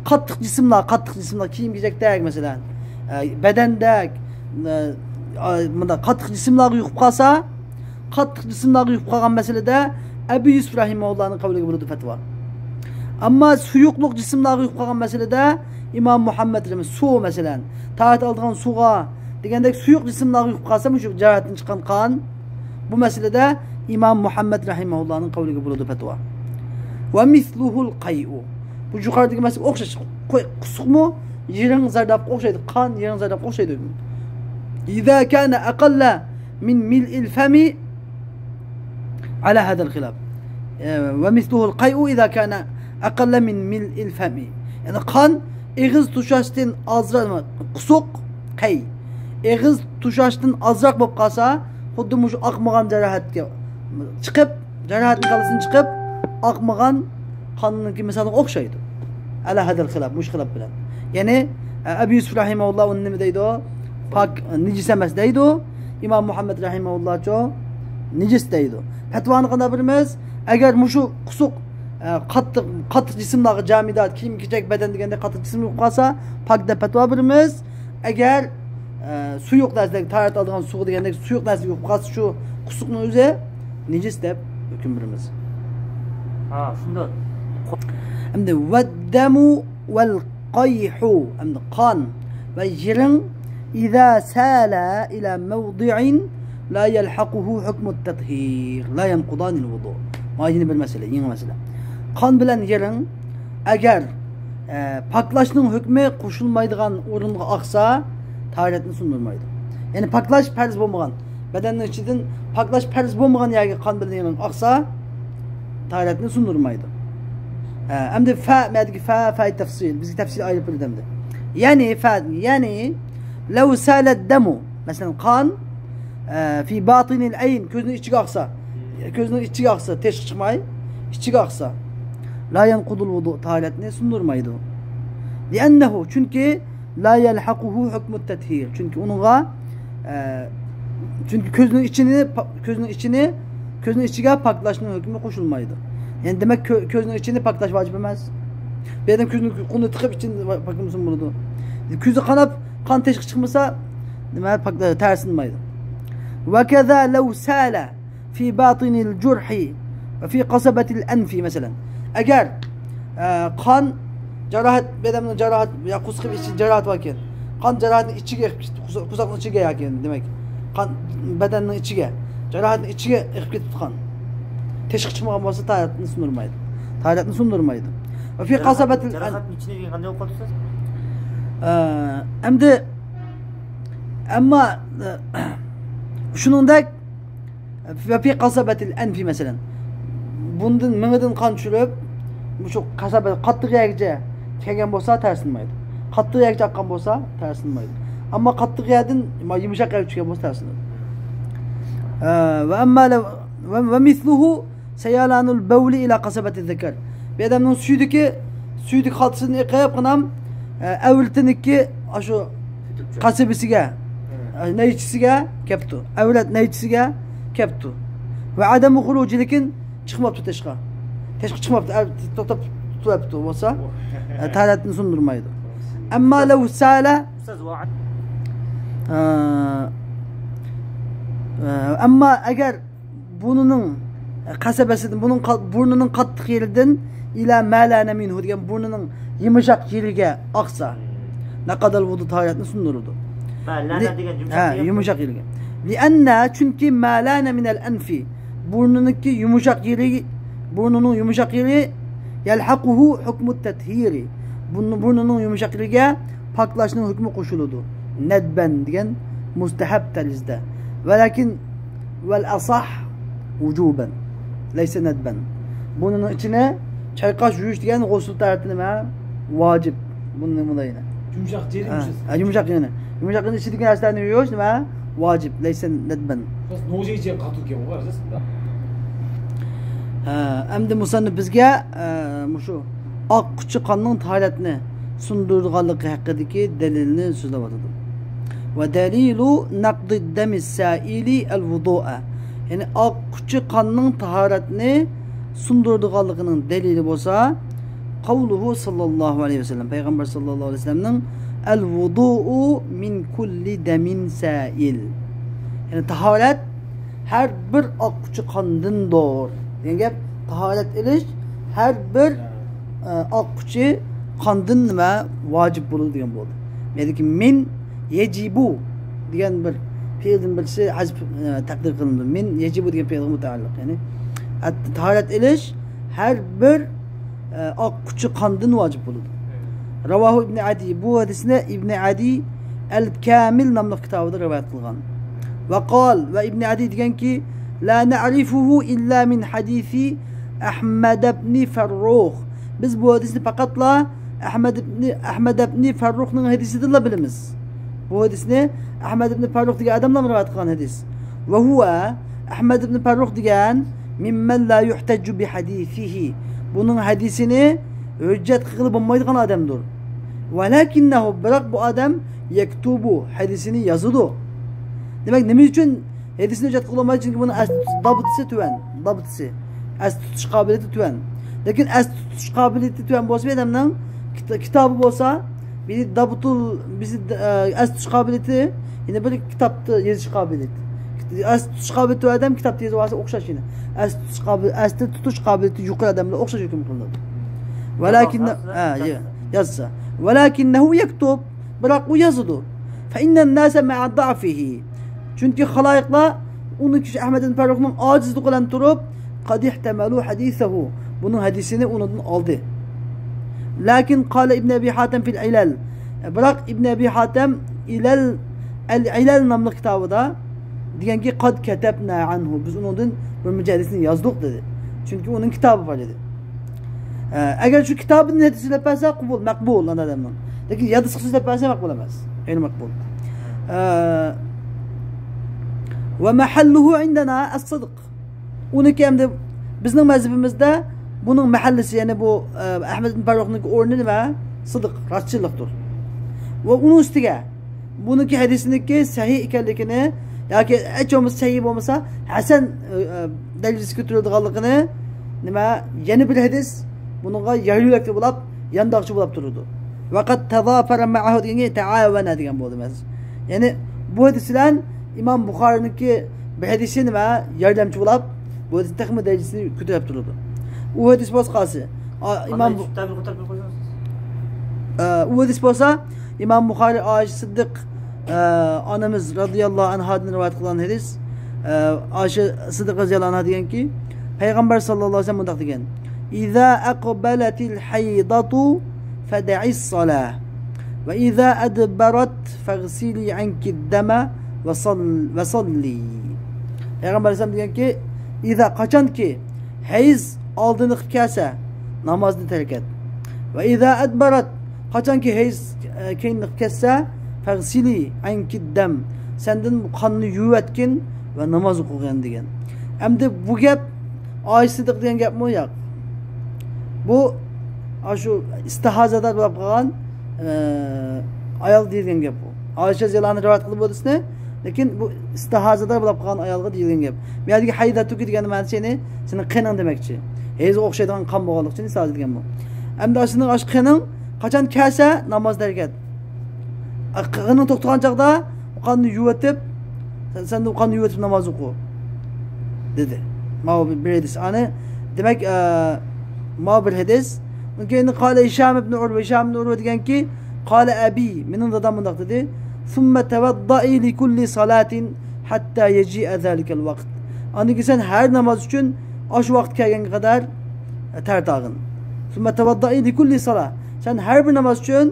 قاتتىق جىسىملار، قاتتىق جىسىملار، كىيىم-كېچەكتەك مەسىلەن، ئە، بەدەندەك، ئە، ئە، مۇنداق قاتتىق جىسىملارغا يۇقۇپ قالسا، قاتتىق جىسىملارغا يۇقۇپ قالغان مەسىلىدە ئەبۇ يۈسۈف رەھىمەھۇللانىڭ قەۋلىگە بولىدۇ پەتۋا. ئەمما سۇيۇقلۇق جىسىملارغا يۇقۇپ قالغان مەسىلىدە ئىمام مۇھەممەد رەھىمە-، سۇ مەسىلەن، تاھارەت ئالىدىغان سۇغا دېگەندەك سۇيۇق جىسىملارغا يۇقۇپ قالسا، مۇشۇ جاراھەتتىن چىققان قان، بۇ مەسىلىدە ئىمام مۇھەممەد رەھىمەھۇللانىڭ قەۋلىگە بولىدۇ پەتۋا. ۋە مىسلۇھۇل قەيئۇ. بۇ يۇقىرىدىكى مەسىلە ئوخشاش. قوي-، قۇسۇقمۇ يىرىڭ زەردابقا ئوخشايدۇ. قان يىرىڭ زەردابقا ئوخشايدۇ. ئىزا كانە ئەقەللە من ملئ الفم على هذا الخلاف. ئە، ومثله القيء إذا كان أقل من ملء الفم. يەنى قان ئېغىز توشاشتىن ئازراق، قۇسۇق، قەي. ئېغىز توشاشتىن ئازراق بولۇپ قالسا، خۇددى مۇشۇ ئاقمىغان جاراھەتكە چىقىپ، جاراھەتنىڭ كاللىسىدىن چىقىپ، ئاقمىغان قاننىڭكى مىسالىغا ئوخشايدۇ. على هذا الخلاف، مۇشۇ خىلاپ بىلەن. يەنى، ئە، ئەبۇ يۈسۈف رەھىمەھۇللا ئۇنى نېمە دەيدۇ؟ پاك، نىجىس ئەمەس دەيدۇ. ئىمام مۇھەممەد رەھىمەھۇللاچۇ نىجىس دەيدۇ. پەتۋانى قانداق بېرىمىز؟ ئەگەر مۇشۇ قۇسۇق، ئە، قاتتىق، قاتتىق جىسىملارغا جامىدات، كىيىم-كېچەك، بەدەن دېگەندەك قاتتىق جىسىم يۇقۇپ قالسا، پاك دەپ پەتۋا بېرىمىز. ئەگەر، ئە، سۇيۇق نەرسىدەك، تاھارەت ئالىدىغان سۇغا دېگەندەك سۇيۇق نەرسە يۇقۇپ قالسا، شۇ قۇسۇقنىڭ ئۆزى نىجىس دەپ ھۆكۈم بېرىمىز. ھا، شۇنداق. ئەمدى ۋەددەمۇ ۋەل قەيھۇ، ئەمدى قان ۋە يىرىڭ، ئىزا سالە ئىلە مەۋدىئىن لا يەلھەقۇھۇ ھۆكمۇت تەتھىر، لا يەنقۇدانىل ۋۇدۇ. مانا يەنە بىر مەسىلە، يېڭى مەسىلە. قان بىلەن يىرىڭ ئەگەر، ئە، پاكلاشنىڭ ھۆكمى قوشۇلمايدىغان ئورۇنغا ئاقسا، تاھارەتنى سۇندۇرمايدۇ. يەنى پاكلاش پەرز بولمىغان، بەدەننىڭ ئىچىدىن پاكلاش پەرز بولمىغان يەرگە قان بىلەن يىرىڭ ئاقسا، تاھارەتنى سۇندۇرمايدۇ. ئە، ئەمدى فە، مەدىكى فە، فەي تەفسىل. بىزگە تەپسىل ئايرىپ بېرىلدى ئەمدى. يەنى فە، يەنى لەۋ سالەد دەمۇ. مەسىلەن، قان، ئە، في باطن العين، كۆزنىڭ ئىچىگە ئاقسا. كۆزنىڭ ئىچىگە ئاقسا، تېشىغا چىقماي، ئىچىگە ئاقسا. لا يەنقۇدۇل ۋۇدۇ، تاھارەتنى سۇندۇرمايدۇ. لىئەننەھۇ، چۈنكى لا يەلھەقۇھۇ ھۆكمۇت تەتھىر. چۈنكى ئۇنىڭغا، ئە، چۈنكى كۆزنىڭ ئىچىنى، پا-، كۆزنىڭ ئىچىنى، كۆزنىڭ ئىچىگە پاكلاشنىڭ ھۆكمى قوشۇلمايدۇ. يەنى دېمەك، كۆ-، كۆزنىڭ ئىچىنى پاكلاش ۋاجىپ ئەمەس. بۇ يەردىن كۆزنىڭ قولىنى تىقىپ ئىچىنى پاكلىمىسىمۇ بولىدۇ. كۆزى قاناپ، قان تېشىغا چىقمىسا، نېمە، پاك-، تەھەرەت سۇنمايدۇ. ۋەكەزا لەۋ سالە في باطن الجرح وفي قصبة الأنف، مەسىلەن. ئەگەر، ئە، قان جاراھەت، بەدەننىڭ جاراھەت، يا قورسىقى ئىچى جاراھەت باركەن، قان جاراھەتنىڭ ئىچىگە ئېقىپ كېتىپ، قورساق-، قورساقنىڭ ئىچىگە ياكى، دېمەك، قان بەدەننىڭ ئىچىگە، جاراھەتنىڭ ئىچىگە ئېقىپ كېتىپتۇ قان. تېشىغا چىقمىغان بولسا، تاھارەتنى سۇندۇرمايدۇ. تاھارەتنى سۇندۇرمايدۇ. وفي قصبة الأنف. جاراھەتنىڭ ئىچىنى دېگەن قانداق ئوقۇۋاتىسىز؟ ئە، ئەمدى، ئەمما، ئە، شۇنىڭدەك، ۋە في قصبة الأنف، مەسىلەن، بۇندىن مېڭىدىن قان چۈشۈرۈپ، مۇشۇ قەسەبە قاتتىق يەرگىچە كەلگەن بولسا تەسىرلىنمەيدۇ. قاتتىق يەرگىچە ئاققان بولسا تەسىرلىنمەيدۇ. ئەمما قاتتىق يەردىن يۇمشاق يەرگە چۈشكەن بولسا تەسىرلىنىدۇ. ئە، ۋە ئەمما لەۋ-، ۋە، ۋە مىسلۇھۇ سەيەلانۇل بەۋلى ئىلا قەسەبەتى زەكەر. بىر ئادەمنىڭ سۈيدۈكى، سۈيدۈك خالتىسىدىن ئېقىپ، قانام، ئە، ئەۋلىتىنىڭكى ئاشۇ قەسىبىسىگە، ئە، نەيچىسىگە كەپتۇ. ئەۋلەت نەيچىسىگە كەپتۇ. ۋە ئادەمۇ خۇرۇجى، لېكىن چىقماپتۇ تاشقا. تاشقا چىقماپتۇ، ئە، توختاپ تۇرۇپتۇ بولسا، ئە، تاھارەتنى سۇندۇرمايدۇ. ئەمما لەۋ سالە، ئە، ئە، ئەمما ئەگەر بۇرنىنىڭ قەسەبەسىدىن، بۇنىڭ قا-، بۇرنىنىڭ قاتتىق يېرىدىن ئىلا مەلەنە مىنھۇ دېگەن بۇرنىنىڭ يۇمشاق يېرىگە ئاقسا، نەقەدەل ۋۇدۇ، تاھارەتنى سۇندۇرىدۇ. مەلەنە دېگەن يۇمشاق يېرى. يۇمشاق يېرىگە. لىئەننە، چۈنكى مەلەنە مىنەل ئەنفى، بۇرنىنىڭكى يۇمشاق يېرى، بۇرنىنىڭ يۇمشاق يېرى يەلھەقۇھۇ ھۇكمۇت تەتھىرى، بۇرنىنىڭ يۇمشاق يېرىگە پاكلاشنىڭ ھۆكمى قوشۇلىدۇ. نەدبەن دېگەن مۇستەھەب تەرزدە. ۋەلەكىن ۋەل ئەساھ ۋۇجۇبەن. لەيسە نەدبەن. بۇنىڭ ئىچىنى چايقاش، يۇيۇش دېگەن غۇسۇل تەرىپى نېمە؟ ۋاجىپ. بۇنى نېمىلاينى؟ يۇمشاق جېرى، ھە، يۇمشاق. ھە، يۇمشاق يېرىنى. يۇمشاق يېرىنى ئىچىدىكى نەرسىلەرنى يۇيۇش نېمە؟ ۋاجىپ. لەيسە نەدبەن. بىراز نوجەي جېرى قاتتىكەن ئۇ، قارىساڭ. ھە، ئەمدى مۇسەننىپ بىزگە، ئە، مۇشۇ ئاققۇچى قاننىڭ تاھارەتنى سۇندۇرىدىغانلىقى ھەققىدىكى دەلىلنى سۆزلەۋاتىدۇ. ۋە دەلىلۇ نەقدى دەمى سائىلى ئەل ۋۇدۇئە. يەنى ئاققۇچى قاننىڭ تاھارەتنى سۇندۇرىدىغانلىقىنىڭ دەلىلى بولسا، قەۋلۇھۇ ساللاللاھۇ ئەلەيھى ۋەسەللەم. پەيغەمبەر ساللاللاھۇ ئەلەيھى ۋەسەللەمنىڭ، ئەل ۋۇدۇئۇ مىن كۇللى دەمىن سائىل. يەنى تاھارەت ھەر بىر ئاققۇچى قاندىندۇر دېگەن گەپ. تاھارەت ئېلىش ھەر بىر، ئە، ئاققۇچى قاندىن نېمە ۋاجىپ بولىدۇ دېگەن بولدى. يەنىكى مىن يەجىبۇ دېگەن بىر پېئىلدىن بىرسى ھەزپ، ئە، تەقدىر قىلىندى. مىن يەجىبۇ دېگەن پېئىلغا مۇتەئەللىق. يەنى ئەت-، تاھارەت ئېلىش ھەر بىر، ئە، ئاققۇچى قاندىن ۋاجىپ بولىدۇ. راۋاھۇ ئىبنى ئەدى، بۇ ھەدىسنى ئىبنى ئەدى ئەل كامىل ناملىق كىتابىدا رىۋايەت قىلغان. ۋە قال، ۋە ئىبنى ئەدى دېگەنكى، لا نەئرىفۇھۇ ئىللا مىن ھەدىسى ئەھمەد ئىبنى فەررۇخ. بىز بۇ ھەدىسنى پەقەتلا ئەھمەد ئىبنى، ئەھمەد ئىبنى فەررۇخنىڭ ھەدىسىدىنلا بىلىمىز. بۇ ھەدىسنى ئەھمەد ئىبنى فەررۇخ دېگەن ئادەملا رىۋايەت قىلغان ھەدىس. ۋە ھۇۋە، ئەھمەد ئىبنى فەررۇخ دېگەن، مىممەن لا يۇھتەججۇ بىھەدىسىھى، بۇنىڭ ھەدىسىنى ھۆججەت قىلغىلى بولمايدىغان ئادەمدۇر. ۋەلەكىننەھۇ، بىراق بۇ ئادەم يەكتۇبۇ، ھەدىسىنى يازىدۇ. دېمەك، نېمە ئۈچۈن ھەدىسنى ھۆججەت قىلغىلى بولمايدۇ؟ چۈنكى بۇنىڭ ئەس-، دابىتىسى تۆۋەن، دابىتىسى، ئەستە تۇتۇش قابىلىيىتى تۆۋەن. لېكىن ئەستە تۇتۇش قابىلىيىتى تۆۋەن بولسا، بىر ئادەمنىڭ كىت-، كىتابى بولسا، بىرى دابىتۇل، بىرى، ئە، ئەستە تۇتۇش قابىلىيىتى، يەنە بىرى كىتابتا يېزىش قابىلىيىتى. ئەستە تۇتۇش قابىلىيىتى تۆۋەن ئادەم كىتابتا يېزىۋالسا ئوخشاش يەنە. ئەستە تۇتۇش قابىل-، ئەستە تۇتۇش قابىلىيىتى يۇقىرى ئادەملەر ئوخشاش ھۆكۈم قىلىنىدۇ. ۋەلەكىن، يازسا، ھە، يازسا. يازسا. ۋەلەكىننەھۇ يەكتۇب، بىراق ئۇ يازىدۇ. فەئىننەن ناسە مەئە دەئفىھى. چۈنكى خالايىقلار ئۇنىڭ كىشى ئەھمەد ئىبن فەررۇخنىڭ ئاجىزلىقى بىلەن تۇرۇپ، قەد ئىھتەمەلۇ ھەدىسەھۇ، بۇنىڭ ھەدىسىنى ئۇنىڭدىن ئالدى. لەكىن قالە ئىبن ئەبى ھاتەم فىل ئىلەل، بىراق ئىبن ئەبى ھاتەم ئىلەل، ئەل ئىلەل ناملىق كىتابىدا دېگەنكى، قەد كەتەبنا ئەنھۇ، بىز ئۇنىڭدىن بىر مۇنچە ھەدىسنى يازدۇق دېدى. چۈنكى ئۇنىڭ كىتابى بار ئىدى. ئە، ئەگەر شۇ كىتابىدىن ھەدىس سۆزلەپ بەرسە، قوبۇل، مەقبۇل ئانا ئادەمنىڭ. لېكىن يازدىسىغا سۆزلەپ بەرسە مەقبۇل ئەمەس. غەيرى مەقبۇل. ئە، ۋە مەھەللۇھۇ ئىندەنا ئەس-سىدق. ئۇنىڭكى ئەمدى بىزنىڭ مەزھىپىمىزدە بۇنىڭ مەھەللىسى، يەنى بۇ، ئە، ئەھمەد ئىبن پەررۇخنىڭكى ئورنى نېمە؟ سىدىق، راستچىللىقتۇر. ۋە ئۇنىڭ ئۈستىگە بۇنىڭكى ھەدىسىنىڭكى سەھىھ ئىكەنلىكىنى ياكى ھېچ بولمىسا سەھىھ بولمىسا ھەسەن، ئە، ئە، دەرىجىسىگە كۆتۈرۈلىدىغانلىقىنى نېمە، يەنە بىر ھەدىس بۇنىڭغا يار يۆلەكچى بولاپ، يانداقچى بولاپ تۇرىدۇ. ۋەقەد تەزافەرە مەئەھۇ دېگەنگە تەئاۋەنە دېگەن بولدى مەسىلەن. يەنى بۇ ھەدىس بىلەن ئىمام بۇخارىنىڭكى بىر ھەدىسى نېمە، ياردەمچى بولاپ، بۇ ھەدىس تېخىمۇ دەرىجىسىنى كۆتۈرۈپ تۇرىدۇ. ئۇ ھەدىس بولسا قالسا، ئا، ئىمام بۇ-، ئا، ئۇ ھەدىس بولسا ئىمام بۇخارى ئائىشە سىددىق، ئە، ئانىمىز رازىياللاھۇ ئەنھادىن رىۋايەت قىلغان ھەدىس. ئە، ئائىشە سىددىق رازىياللاھۇ ئەنھا دېگەنكى، پەيغەمبەر ساللاللاھۇ ئەلەيھى ۋەسەللەم مۇنداق دېگەن، ئىزا ئەقبەلەتىل ھەيداتۇ فەدەئىس سالا، ۋە ئىزا ئەدبەرەت فەغسىلى ئەنكىد دەمە ۋە سال-، ۋە ساللى. پەيغەمبەر ئەلەيھىسسالام دېگەنكى، ئىزا، قاچانكى ھەيز ئالدىنى قىلىپ كەلسە، نامازنى تەرك ئەت. ۋە ئىزا ئەدبەرەت، قاچانكى ھەيز، ئە، كەينىنى قىلىپ كەتسە، فەغسىلى ئەنكىددەم، سەندىن قاننى يۇيۇۋەتكىن ۋە ناماز ئوقۇغىن دېگەن. ئەمدى بۇ گەپ ئائىشە سىددىق دېگەن گەپمۇ؟ ياق. بۇ، ئاشۇ ئىستىھازەدار بولۇپ قالغان، ئە، ئايال دېيىلگەن گەپ بۇ. ئائىشە رەزىياللاھۇ ئەنھا رىۋايەت قىلدى بۇ ھەدىسنى. لېكىن بۇ ئىستىھازىدار بولۇپ قالغان ئايالغا دېيىلگەن گەپ. بۇ يەردىكى ھەيدەتۇكى دېگەن مەنىسى يەنى سېنىڭ قېنىڭ دېمەكچى. ھەيزگە ئوخشايدىغان قان بولغانلىقى ئۈچۈن ئىستىھازە دېگەن بۇ. ئەمدى ئاشۇنىڭ ئاشۇ قېنىڭ قاچان كەلسە ناماز تەرك ئەت. قېنىڭ توختىغان چاغدا قاننى يۇۋېتىپ، سەن، سەن قاننى يۇۋېتىپ ناماز ئوقۇ، دېدى. ماۋۇ بىر، بىر ھەدىس. ئانى، دېمەك، ئە، ماۋۇ بىر ھەدىس. ئۇنىڭ كېيىن قالە ھىشام ئىبن ئۇرۋە، ھىشام ئىبن ئۇرۋە دېگەنكى، قالە ئەبى، مېنىڭ دادام مۇنداق دېدى، ثم توضئي لكل صلاة حتى يجيء ذلك الوقت. ئاندىن كېيىن سەن ھەر ناماز ئۈچۈن ئاشۇ ۋاقىت كەلگەنگە قەدەر، ئە، تەھارەت ئالغىن. ثم توضئي لكل صلاة. سەن ھەر بىر ناماز ئۈچۈن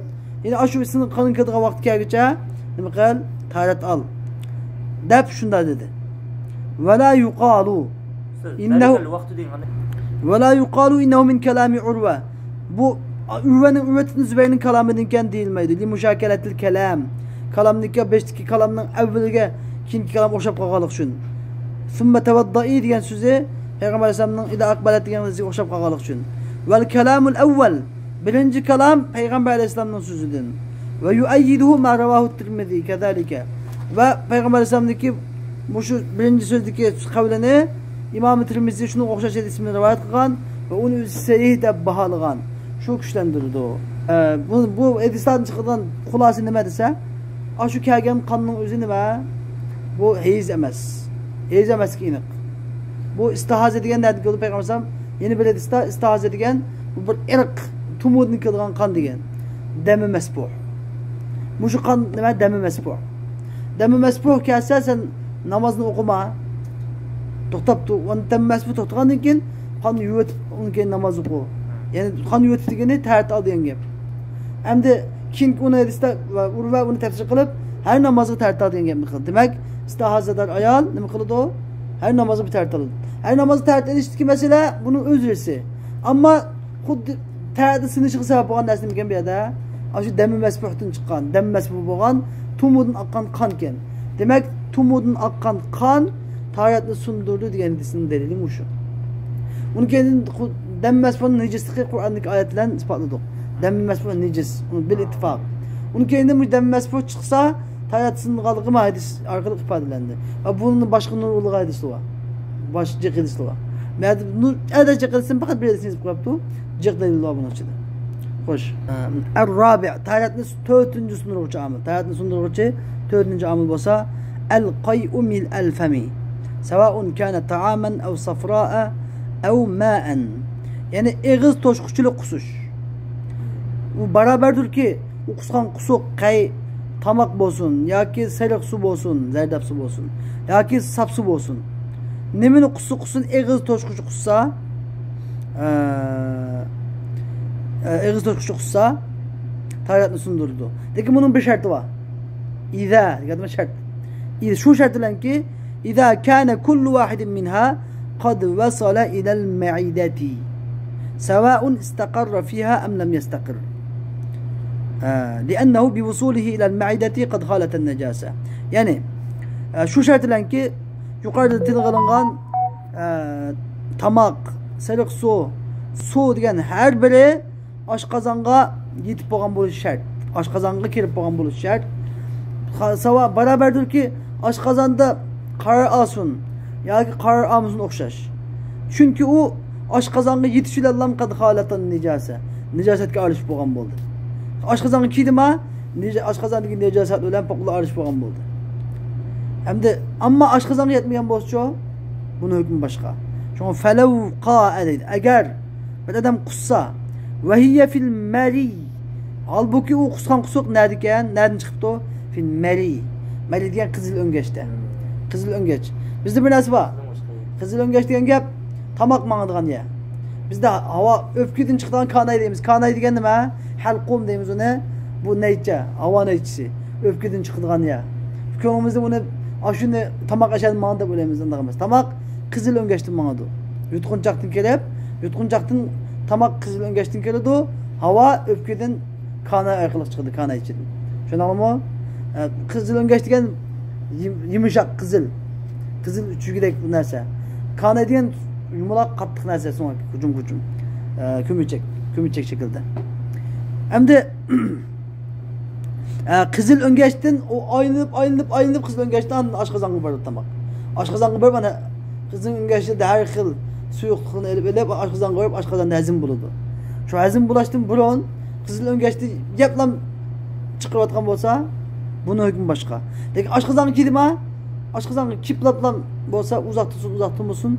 يەنى ئاشۇ سېنىڭ قېنىڭ كېلىدىغان ۋاقىت كەلگۈچە نېمە قىل؟ تەھارەت ئال، دەپ شۇنداق دېدى. ولا يقال إنه، ولا يقال إنه من كلام عروة. بۇ ئۇرۋەنىڭ، ئۇرۋە ئىبنى زۇبەيرنىڭ كالامىدىن ئىكەن دېيىلمەيدۇ. لمشاكلة الكلام. كالامنىڭكى، بېشىدىكى كالامنىڭ ئەۋۋىلىگە كېيىنكى كالام ئوخشاپ قالغانلىقى ئۈچۈن. ثم توضئي دېگەن سۆزى پەيغەمبەر ئەلەيھىسسالامنىڭ إذا أقبلت دېگەن سۆزىگە ئوخشاپ قالغانلىقى ئۈچۈن. والكلام الأول. بىرىنچى كالام پەيغەمبەر ئەلەيھىسسالامنىڭ سۆزىدىن. ويؤيده ما رواه الترمذي كذلك. ۋە پەيغەمبەر ئەلەيھىسسالامدىكى مۇشۇ بىرىنچى سۆزدىكى قەۋلىنى ئىمام تىرمىزى شۇنىڭغا ئوخشاش ھەدىسنى رىۋايەت قىلغان ۋە ئۇنى ئۆزى سەھىھ دەپ باھالىغان. شۇ كۈچلەندۈرىدۇ. ئە، بۇ، بۇ ھەدىسلاردىن چىقىدىغان خۇلاسە نېمە دېسە، ئاشۇ كەلگەن قاننىڭ ئۆزى نېمە؟ بۇ ھەيز ئەمەس. ھەيز ئەمەسلىكى ئېنىق. بۇ ئىستىھازە دېگەن نەدىن كەلدى پەيغەمبەر ئەلەيھىسسالام؟ يەنە بىر ھەدىستە ئىستىھازە دېگەن بۇ بىر ئىرق، تۇمۇدىن كېلىدىغان قان دېگەن. دەمى مەسپۇھ. مۇشۇ قان نېمە؟ دەمى مەسپۇھ. دەمى مەسپۇھ كەلسە سەن نامازنى ئوقۇما. توختاپتۇ. ئۇنى دەمى مەسپۇھ توختىغاندىن كېيىن قاننى يۇيۇۋېتىپ ئۇنىڭ كېيىن ناماز ئوقۇ. يەنى قان يۇيۇۋېتىپ دېگىنى تەھارەت ئال دېگەن گەپ. ئەمدى كېيىنكى ئۇنى ھەدىستە ۋە ئۇرۋە ئۇنى تەپسىر قىلىپ، ھەر نامازغا تەھارەت ئال دېگەن گەپنى قىلدى. دېمەك، ئىستىھازەدار ئايال نېمە قىلىدۇ؟ ھەر نامازغا بىر تەھارەت ئالىدۇ. ھەر نامازغا تەھارەت ئېلىشتىكى مەسىلە بۇنىڭ ئۆزرىسى. ئەمما خۇددى تەھارەتنى سىنىشىغا سەۋەب بولغان نەرسە نېمىكەن بۇ يەردە؟ ئاشۇ دەمى مەسپۇھتىن چىققان، دەمى مەسپۇھ بولغان، تۇمۇدىن ئاققان قانكەن. دېمەك، تۇمۇدىن ئاققان قان تاھارەتنى سۇندۇرىدۇ دېگەن ھەدىسنىڭ دەلىلى مۇشۇ. ئۇنىڭ كېيىن خۇ-، دەم مەسپۇھنىڭ نىجىسلىقى قۇرئاندىكى ئايەت بىلەن ئىسپاتلىدۇق. دەم مەسپۇھ نىجىس، ئۇنى بىل ئىتتىپاق. ئۇنىڭ كېيىن مۇشۇ دەم مەسپۇھ چىقسا، تاھارەت سۇنغانلىقى ما ھەدىس ئارقىلىق ئىپادىلەندى. ۋە بۇنىڭ باشقا نۇرغۇنلىغان ھەدىسى بار. باش جىق ھەدىسى بار. مەدە نۇر، ئەدە جىق ھەدىسىنى پەقەت بىر ھەدىسنى يېزىپ قويۇپتۇ. جىق دەلىل بار بۇنىڭ ئىچىدە. خوش. ئەر-رابىئ، تاھارەتنى تۆتىنچى سۇندۇرغۇچى ئامىل. تاھارەتنى سۇندۇرغۇچى تۆتىنچى ئامىل بولسا، القيء ملء الفم، سواء كان طعاما أو صفراء أو ماء. يەنى ئېغىز توشقۇچىلىق قۇسۇش. ئۇ بارابەردۇركى، ئۇ قۇسقان قۇسۇق قەي تاماق بولسۇن، ياكى سېرىق سۇ بولسۇن، زەرداب سۇ بولسۇن، ياكى ساپ سۇ بولسۇن. نېمىنى قۇسسا قۇسسۇن، ئېغىز توشقۇچى قۇسسا، ئە، ئە، ئېغىز توشقۇچى قۇسسا، تاھارەتنى سۇندۇرىدۇ. لېكىن بۇنىڭ بىر شەرتى بار. ئىزا دېگەن شەرت. ئىز-، شۇ شەرت بىلەنكى، إذا كان كل واحد منها قد وصل إلى المعدة سواء استقر فيها أم لم يستقر. ئە، لأنه بوصوله إلى المعدة قد خالط النجاسة. يەنى، ئە، شۇ شەرت بىلەنكى، يۇقىرىدا تىلغا ئېلىنغان، ئە، تاماق، سېرىق سۇ، سۇ دېگەن ھەر بىرى ئاشقازانغا يېتىپ بولغان بولۇشى شەرت. ئاشقازانغا كىرىپ بولغان بولۇشى شەرت. خا-، ساۋا بارابەردۇركى، ئاشقازاندا قارار ئالسۇن ياكى قارار ئالمىسۇن ئوخشاش. چۈنكى ئۇ ئاشقازانغا يېتىش بىلەنلا قەد خالىتان نىجاسە، نىجاسەتكە ئارىلىشىپ بولغان بولدى. ئاشقازانغا كىردىما، نىجا-، ئاشقازاندىكى نىجاسەت بىلەن پوقۇلار ئارىلىشىپ بولغان بولدى. ئەمدى، ئەمما ئاشقازانغا يەتمىگەن بولسىچۇ، بۇنىڭ ھۆكمى باشقا. شۇڭا فەلەۋ قائە دەيدۇ. ئەگەر بىر ئادەم قۇسسا، ۋەھىيە فىل مەرى. ھالبۇكى، ئۇ قۇسقان قۇسۇق نەدىكەن؟ نەدىن چىقىپتۇ؟ فىل مەرى. مەرى دېگەن قىزىل ئۆڭگەچتە. قىزىل ئۆڭگەچ. بىزدە بىر نەرسە بار. قىزىل ئۆڭگەچ دېگەن گەپ تاماق ماڭىدىغان يەر. بىزدە ھاۋا ئۆپكىدىن چىقىدىغان كاناي دەيمىز. كاناي دېگەن نېمە؟ ھەلقۇم دەيمىز ئۇنى. بۇ نەيچە، ھاۋا نەيچىسى. ئۆپكىدىن چىقىدىغان يەر. كۆڭلىمىزدە ئۇنى، ئاشۇنى تاماق ئەشەدىن ماڭىدۇ دەپ ئويلايمىز، ئۇنداق ئەمەس. تاماق قىزىل ئۆڭگەچتىن ماڭىدۇ. يۇتقۇنچاقتىن كېلىپ، يۇتقۇنچاقتىن تاماق قىزىل ئۆڭگەچتىن كېلىدۇ، ھاۋا ئۆپكىدىن كاناي ئارقىلىق چىقىدۇ، كاناي ئىچىدىن. چۈشەندىڭلارمۇ؟ ئە، قىزىل ئۆڭگەچ دېگەن يۇم-، يۇمشاق قىزىل، قىزىل چۈجىدەك نەرسە. كاناي دېگەن يۇمىلاق قاتتىق نەرسە، سۆڭەك، جۇمغۇجۇم، ئە، كۆمۈچەك، كۆمۈچەك شەكلىدە. ئەمدى ئە، قىزىل ئۆڭگەچتىن ئۇ ئايلىنىپ، ئايلىنىپ، ئايلىنىپ قىزىل ئۆڭگەچتىن ئاندىن ئاشقازانغا بارىدۇ تاماق. ئاشقازانغا بېرىپ، ئانا، قىزىل ئۆڭگەچتە ھەر خىل سۇيۇقلۇقنى ئېلىپ، ئېلىپ، ئاشقازانغا بېرىپ، ئاشقازاندا ھەزىم بولىدۇ. شۇ ھەزىم بولۇشتىن بۇرۇن قىزىل ئۆڭگەچتە يەپلا چىقىرىۋاتقان بولسا، بۇنىڭ ھۆكمى باشقا. لېكىن ئاشقازانغا كېلدىما، ئاشقازانغا كېلىپلا بولسا، ئۇزاق تۇرسۇن، ئۇزاق تۇرمىسۇن،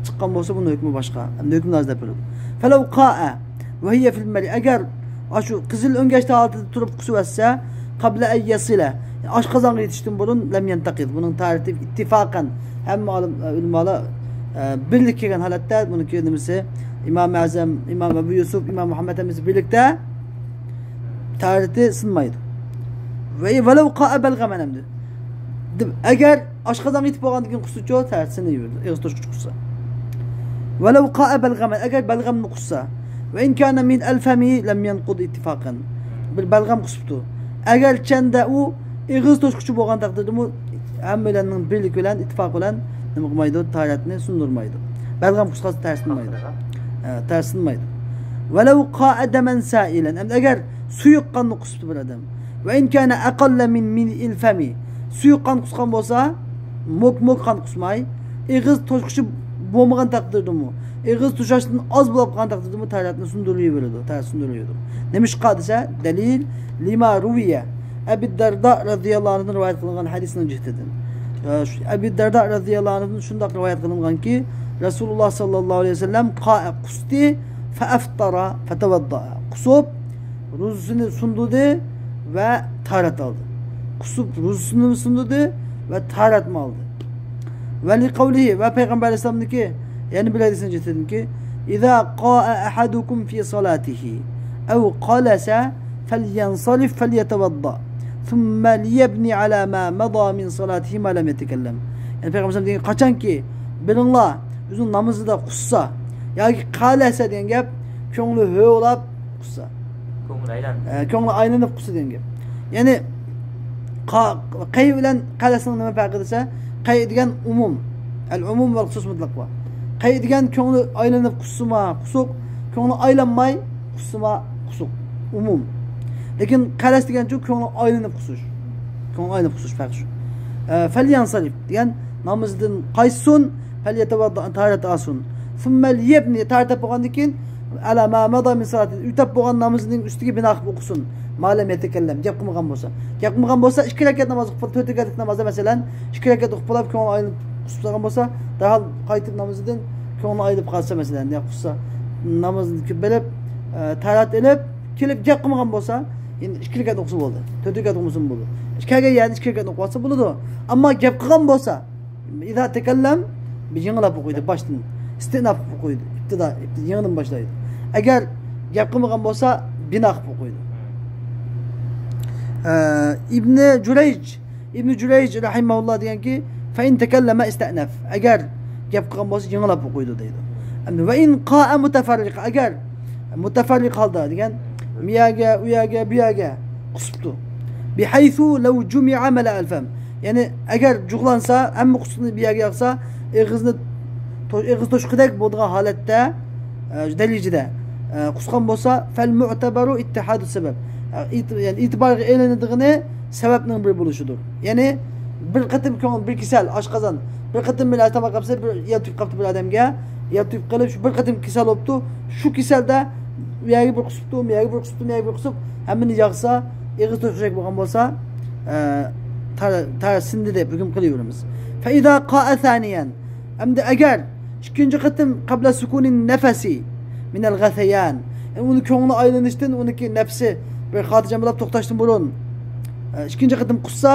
چىققان بولسا، بۇنىڭ ھۆكمى باشقا. ھەمدە ھۆكمى نازىل بولىدۇ. فلو قاء وهي في المريء، ئەگەر ئاشۇ قىزىل ئۆڭگەچتە ھالىتىدە تۇرۇپ قۇسۇۋەتسە، قبل أن يصل، ئاشقازانغا يېتىشتىن بۇرۇن، لم ينتقض، بۇنىڭ تەھارىتى ئىتتىپاقەن، ھەممە ئالىم، ئۆلىمالار، ئە، بىرلىك كەلگەن ھالەتتە، بۇنىڭكى نېمىسى، ئىمام ئەزەم، ئىمام ئەبۇ يۈسۈپ، ئىمام مۇھەممەد ھەممىسى بىرلىكتە تەھارىتى سىنمايدۇ. ۋە ۋەلەۋ قائە بەلغەمەن ئەمدى. دېمەك، ئەگەر ئاشقازانغا يېتىپ بولغاندىن كېيىن قۇسسىچۇ، تەھارىتى سىنىۋېرىدۇ، ئېغىز توشقۇچ قۇسسا. ۋەلەۋ قائە بەلغەمەن، ئەگەر بەلغەمنى قۇسسا. ۋە ئىن كانە مىن ئەلفەمى لەم يەنقۇد ئىتتىفاقەن. بىر بەلغەم قۇسۇپتۇ. ئەگەرچەندە ئۇ ئېغىز توشقۇچى بولغان تەقدىردىمۇ، ھەممەيلەننىڭ بىرلىكى بىلەن، ئىتتىپاق بىلەن نېمە قىلمايدۇ؟ تاھارەتنى سۇندۇرمايدۇ. بەلغەم قۇسقان بولسا تەھارەت سۇنمايدۇ. ھە، تەھارەت سۇنمايدۇ. ۋەلەۋ قائە دەمەن سائىلەن. ئەمدى ئەگەر سۇيۇق قاننى قۇسۇپتۇ بىر ئادەم. ۋە ئىن كانە ئەقەللە مىن مىلئىل فەمى. سۇيۇق قان قۇسقان بولسا، موك موك قان قۇسماي، ئېغىز توشقۇچى بولمىغان تەقدىردىمۇ، ئېغىز توشاشتىن ئاز بولۇپ قالغان تەقدىردىمۇ تاھارەتنى سۇندۇرۇۋېرىدۇ، تاھارەت سۇندۇرۇۋېرىدۇ. نېمىشقا دېسە، دەلىل، لىما رۇۋىيە، ئەبى دەردە رەزىياللاھۇ ئەنھۇدىن رىۋايەت قىلىنغان ھەدىسنىڭ جىھىتىدىن. ئە، شۇ ئەبى دەردە رەزىياللاھۇ ئەنھۇدىن شۇنداق رىۋايەت قىلىنغانكى، رەسۇلۇللاھ ساللاللاھۇ ئەلەيھى ۋەسەللەم قائە قۇستى، فەئەفتەرە، فەتەۋەددەئە. قۇسۇپ، روزىسىنى سۇندۇردى ۋە تاھارەت ئالدى. قۇسۇپ، روزىسىنى سۇندۇردى ۋە تاھارەتمۇ ئالدى. ۋە لىقەۋلىھى، ۋە پەيغەمبەر ئەلەيھىسسالامنىڭكى يەنە بىر ھەدىسىنىڭ جىھىتىدىنكى، ئىزا قائە ئەھەدۇكۇم فى سالاتىھى ئەۋ قالەسە فەليەنسەرف فەليەتەۋەددە ثم ليبني على ما مضى من صلاته ما لم يتكلم. يەنى پەيغەمبەر ئەلەيھىسسالام دېگەن، قاچانكى بىرىڭلار ئۆزىنىڭ نامىزىدا قۇسسا ياكى قالەسە دېگەن گەپ، كۆڭلى ھۆۋلاپ قۇسسا. كۆڭلى ئايلان-، ئە، كۆڭلى ئايلىنىپ قۇسسا دېگەن گەپ. يەنى قا-، قەي بىلەن قالەسنىڭ نېمە پەرقى دېسە، قەي دېگەن ئومۇم. ئەل ئومۇم ۋەل خۇسۇس مۇتلەق بار. قەي دېگەن كۆڭلى ئايلىنىپ قۇسسىما قۇسۇق، كۆڭلى ئايلانماي قۇسسىما قۇسۇق. ئومۇم. لېكىن قالەس دېگەنچۇ كۆڭلى ئايلىنىپ قۇسۇش. كۆڭلى ئايلىنىپ قۇسۇش پەرقى شۇ. ئە، فەليەنسەرف دېگەن نامىزىدىن قايتسۇن، فەليەتەۋەددە، تاھارەت ئالسۇن. ثم ليبني، تاھارەت ئېلىپ بولغاندىن كېيىن، على ما مضى من صلاته، ئۆتەپ بولغان نامىزىنىڭ ئۈستىگە بىنا قىلىپ ئوقۇسۇن. ما لم يتكلم، گەپ قىلمىغان بولسا. گەپ قىلمىغان بولسا، ئىككى رەكەت ناماز ئوقۇپ، تۆت رەكەتلىك نامازدا، مەسىلەن، ئىككى رەكەت ئوقۇپ بولۇپ، كۆڭلى ئايلىنىپ قۇسۇپ قالغان بولسا، دەرھال قايتىپ نامىزىدىن كۆڭلى ئايلىنىپ قالسا، مەسىلەن، يا قۇسسا، نامازنى بېرىپ، ئە، تاھارەت ئېلىپ، كېلىپ گەپ قىلمىغان بولسا، ئەمدى ئىككى رەكەت ئوقۇسا بولدى. تۆت رەكەت ئوقۇمىسىمۇ بولدى. كەلگەن يەردە ئىككى رەكەت ئوقۇۋاتسا بولىدۇ. ئەمما گەپ قىلغان بولسا، ئىزا تەكەللەم، بىر يېڭىلاپ ئوقۇيدۇ، باشتىن ئىستىئناف قىلىپ ئوقۇيدۇ، ئىپتىدا، ئىپتىدا، يېڭىدىن باشلايدۇ. ئەگەر گەپ قىلمىغان بولسا، بىنا قىلىپ ئوقۇيدۇ. ئە، ئىبنى جۇرەيج، ئىبنى جۇرەيج رەھىمەھۇللا دېگەنكى، فەئىن تەكەللەمە ئىستەئنەف، ئەگەر گەپ قىلغان بولسا، يېڭىلاپ ئوقۇيدۇ دەيدۇ. ئەمدى ۋەئىن قائە مۇتەفەررىقە، ئەگەر مۇتەفەررىق ھالدا دېگەن، بۇ يەرگە، ئۇ يەرگە، بۇ يەرگە قۇسۇپتۇ. بىھەيسۇ لەۋ جۇمىئە مەلەئەل فەم. يەنى ئەگەر جۇغلانسا، ھەممە قۇسۇقنى بىر يەرگە يىغسا، ئېغىزنى تو-، ئېغىز توشقۇدەك بولىدىغان ھالەتتە، ئە، دەرىجىدە، ئە، قۇسقان بولسا، فەل مۇئتەبەرۇ ئىتتىھادۇ سەبەب. ئە، ئېتى-، يەنى ئېتىبارغا ئېلىنىدىغىنى سەۋەبنىڭ بىر بولۇشىدۇر. يەنى بىر قېتىم كۆڭۈل، بىر كېسەل، ئاشقازان، بىر قېتىم بىر تاماق يەپسە، بىر يەل تۈگۈپ قاپتۇ بىر ئادەمگە، يەل تۈگۈپ قېلىپ، شۇ بىر قېتىم كېسەل بوپتۇ، شۇ كېسەلدە ئۇ يەرگە بىر قۇسۇپتۇ، بۇ يەرگە بىر قۇسۇپتۇ، بۇ يەرگە بىر قۇسۇپ، ھەممىنى ياغسا، ئېغىز توشقۇدەك بولغان بولسا، ئە، تار-، تار سىندى دەپ ھۆكۈم قىلىۋېرىمىز. فەئىزا قائە سانىيەن. ئەمدى ئەگەر ئىككىنچى قېتىم قەبلە سۇكۇنى نەفەسى مىنەل غەسەيان. يەنى ئۇنى كۆڭلى ئايلىنىشتىن، ئۇنىڭكى نەپسى بىر خاتىرجەم بولاپ توختاشتىن بۇرۇن، ئە، ئىككىنچى قېتىم قۇسسا،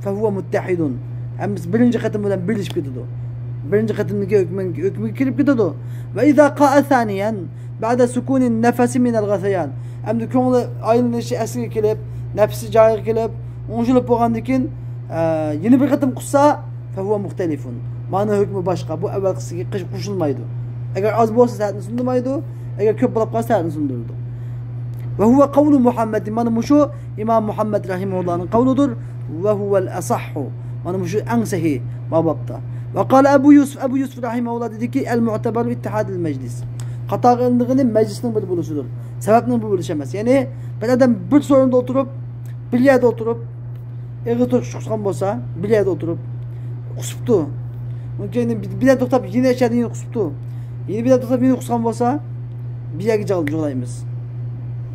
فەھۇۋە مۇتتەھىدۇن. ھەممىسى بىرىنچى قېتىم بىلەن بىرلىشىپ كېتىدۇ. بىرىنچى قېتىمدىكى ھۆكمىنىڭ ھۆكمىگە كىرىپ كېتىدۇ. ۋە ئىزا قائە سانىيەن بەئدە سۇكۇنى نەفەسى مىنەل غەسەيان. ئەمدى كۆڭلى ئايلىنىشى ئەسلىگە كېلىپ، نەپسى جايىغا كېلىپ، ئوڭشىلىپ بولغاندىن كېيىن، ئە، يەنە بىر قېتىم قۇسسا، فەھۇۋە مۇختەلىفۇن. مانا ھۆكمى باشقا. بۇ ئەۋۋەلقىسىگە قىش-، قوشۇلمايدۇ. ئەگەر ئاز بولسا سەھەتنى سۇندۇرمايدۇ، ئەگەر كۆپ بولۇپ قالسا سەھەتنى سۇندۇرىدۇ. ۋە ھۇۋە قەۋلۇ مۇھەممەدىن، مانا مۇشۇ ئىمام مۇھەممەد رەھىمەھۇللاھنىڭ قەۋلىدۇر. ۋە ھۇۋەل ئەسەھھۇ، مانا مۇشۇ ئەڭ سەھىھ ما بابتا. ۋە قالە ئەبۇ يۈسۈف، ئەبۇ يۈسۈف رەھىمەھۇللاھ دېدىكى، ئەل مۇئتەبەرۇ ئىتتىھادىل مەجلىس، قاتارغا ئېلىنىدىغىنى مەجلىسنىڭ بىر بولۇشىدۇر، سەۋەبنىڭ بىر بولۇشى ئەمەس. يەنى بىر ئادەم بىر سورۇندا ئولتۇرۇپ، بىر يەردە ئولتۇرۇپ، ئېغىز توشۇش قۇسقان بولسا، بىر يەردە ئولتۇرۇپ قۇسۇپتۇ. ئۇنىڭ كېيىن بىر، بىر يەردە توختاپ، يەنە ئىچەردە يەنە قۇسۇپتۇ. يەنە بىر يەردە توختاپ، يەنە قۇسقان بولسا، بىر يەرگە جىغ-، جۇغلايمىز.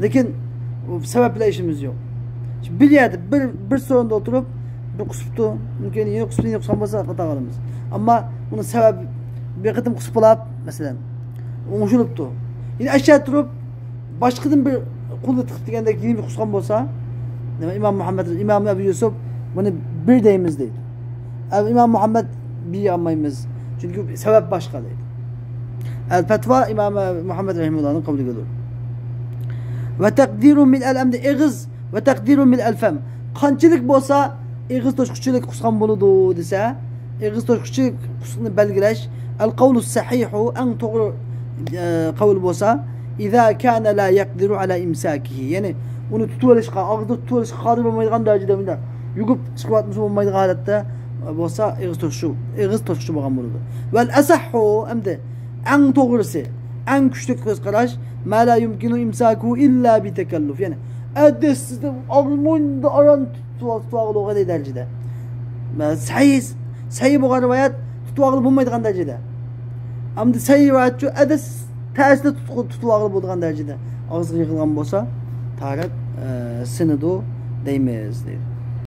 لېكىن ئۇ سەۋەب بىلەن ئىشىمىز يوق. شۇ بىر يەردە، بىر، بىر سورۇندا ئولتۇرۇپ، بىر قۇسۇپتۇ. ئۇنىڭ كېيىن يەنە قۇسۇپ، يەنە قۇسقان بولسا، خاتا قىلىمىز. ئەمما ئۇنىڭ سەۋەبى، بىر قېتىم قۇسۇپ بولاپ، مەسىلەن، ئوڭشىلىپتۇ. يەنە ئەشەدە تۇرۇپ، باشقىدىن بىر قولنى تىقىپ دېگەندەك يەنە بىر قۇسقان بولسا، دېمەك، ئىمام مۇھەممەد، ئىمام ئەبۇ يۈسۈپ، بۇنى بىر دەيمىز دەيدۇ. ئەمما ئىمام مۇھەممەد بىر ئالمايمىز. چۈنكى سەۋەب باشقا دەيدۇ. ئەل پەتۋا ئىمام مۇھەممەد رەھىمەھۇللاھنىڭ قەۋلىگىدۇر. ۋە تەقدىرۇ مىلئەل ئەمدى ئېغىز، ۋە تەقدىرۇ مىلئەل فەم. قانچىلىك بولسا ئېغىز توشقۇچىلىك قۇسقان بولىدۇ دېسە، ئېغىز توشقۇچىلىق قۇسۇقنى بەلگىلەش، ئەل قەۋلۇ سەھىھۇ، ئەڭ توغرا، ئە، قەۋل بولسا، ئىزا كانە لا يەقدىرۇ ئەلا ئىمساكىھى، يەنى ئۇنى تۇتۇۋېلىشقا، ئاغزىدا تۇتۇۋېلىشقا قادىر بولمايدىغان دەرىجىدە مۇنداق يۇگۇپ چىقىۋاتمىسا بولمايدىغان ھالەتتە بولسا ئېغىز توشۇشى، ئېغىز توشقۇچى بولغان بولىدۇ. ۋەل ئەسەھھۇ، ئەمدى ئەڭ توغرىسى، ئەڭ كۈچلۈك كۆز قاراش، ما لا يۇمكىنۇ ئىمساكۇھۇ ئىللا بىتەكەللۇف، يەنى ئەدەسسىز ئارمۇندا ئاران تۇتۇۋالغىلى بولغىنى دەرىجىدە. سەھىھ، سەھىھ بولغان رىۋايەت تۇتۇۋالغىلى بولمايدىغان دەرىجىدە. ئەمدى سەھىھ رىۋايەتچۇ ئەدەس تەستە تۇتۇۋالغىلى بولىدىغان دەرىجىدە ئاغزىغا يىغىلغان بولسا، تاھارەت، ئە، سىنىدۇ دەيمىز، دەيدۇ.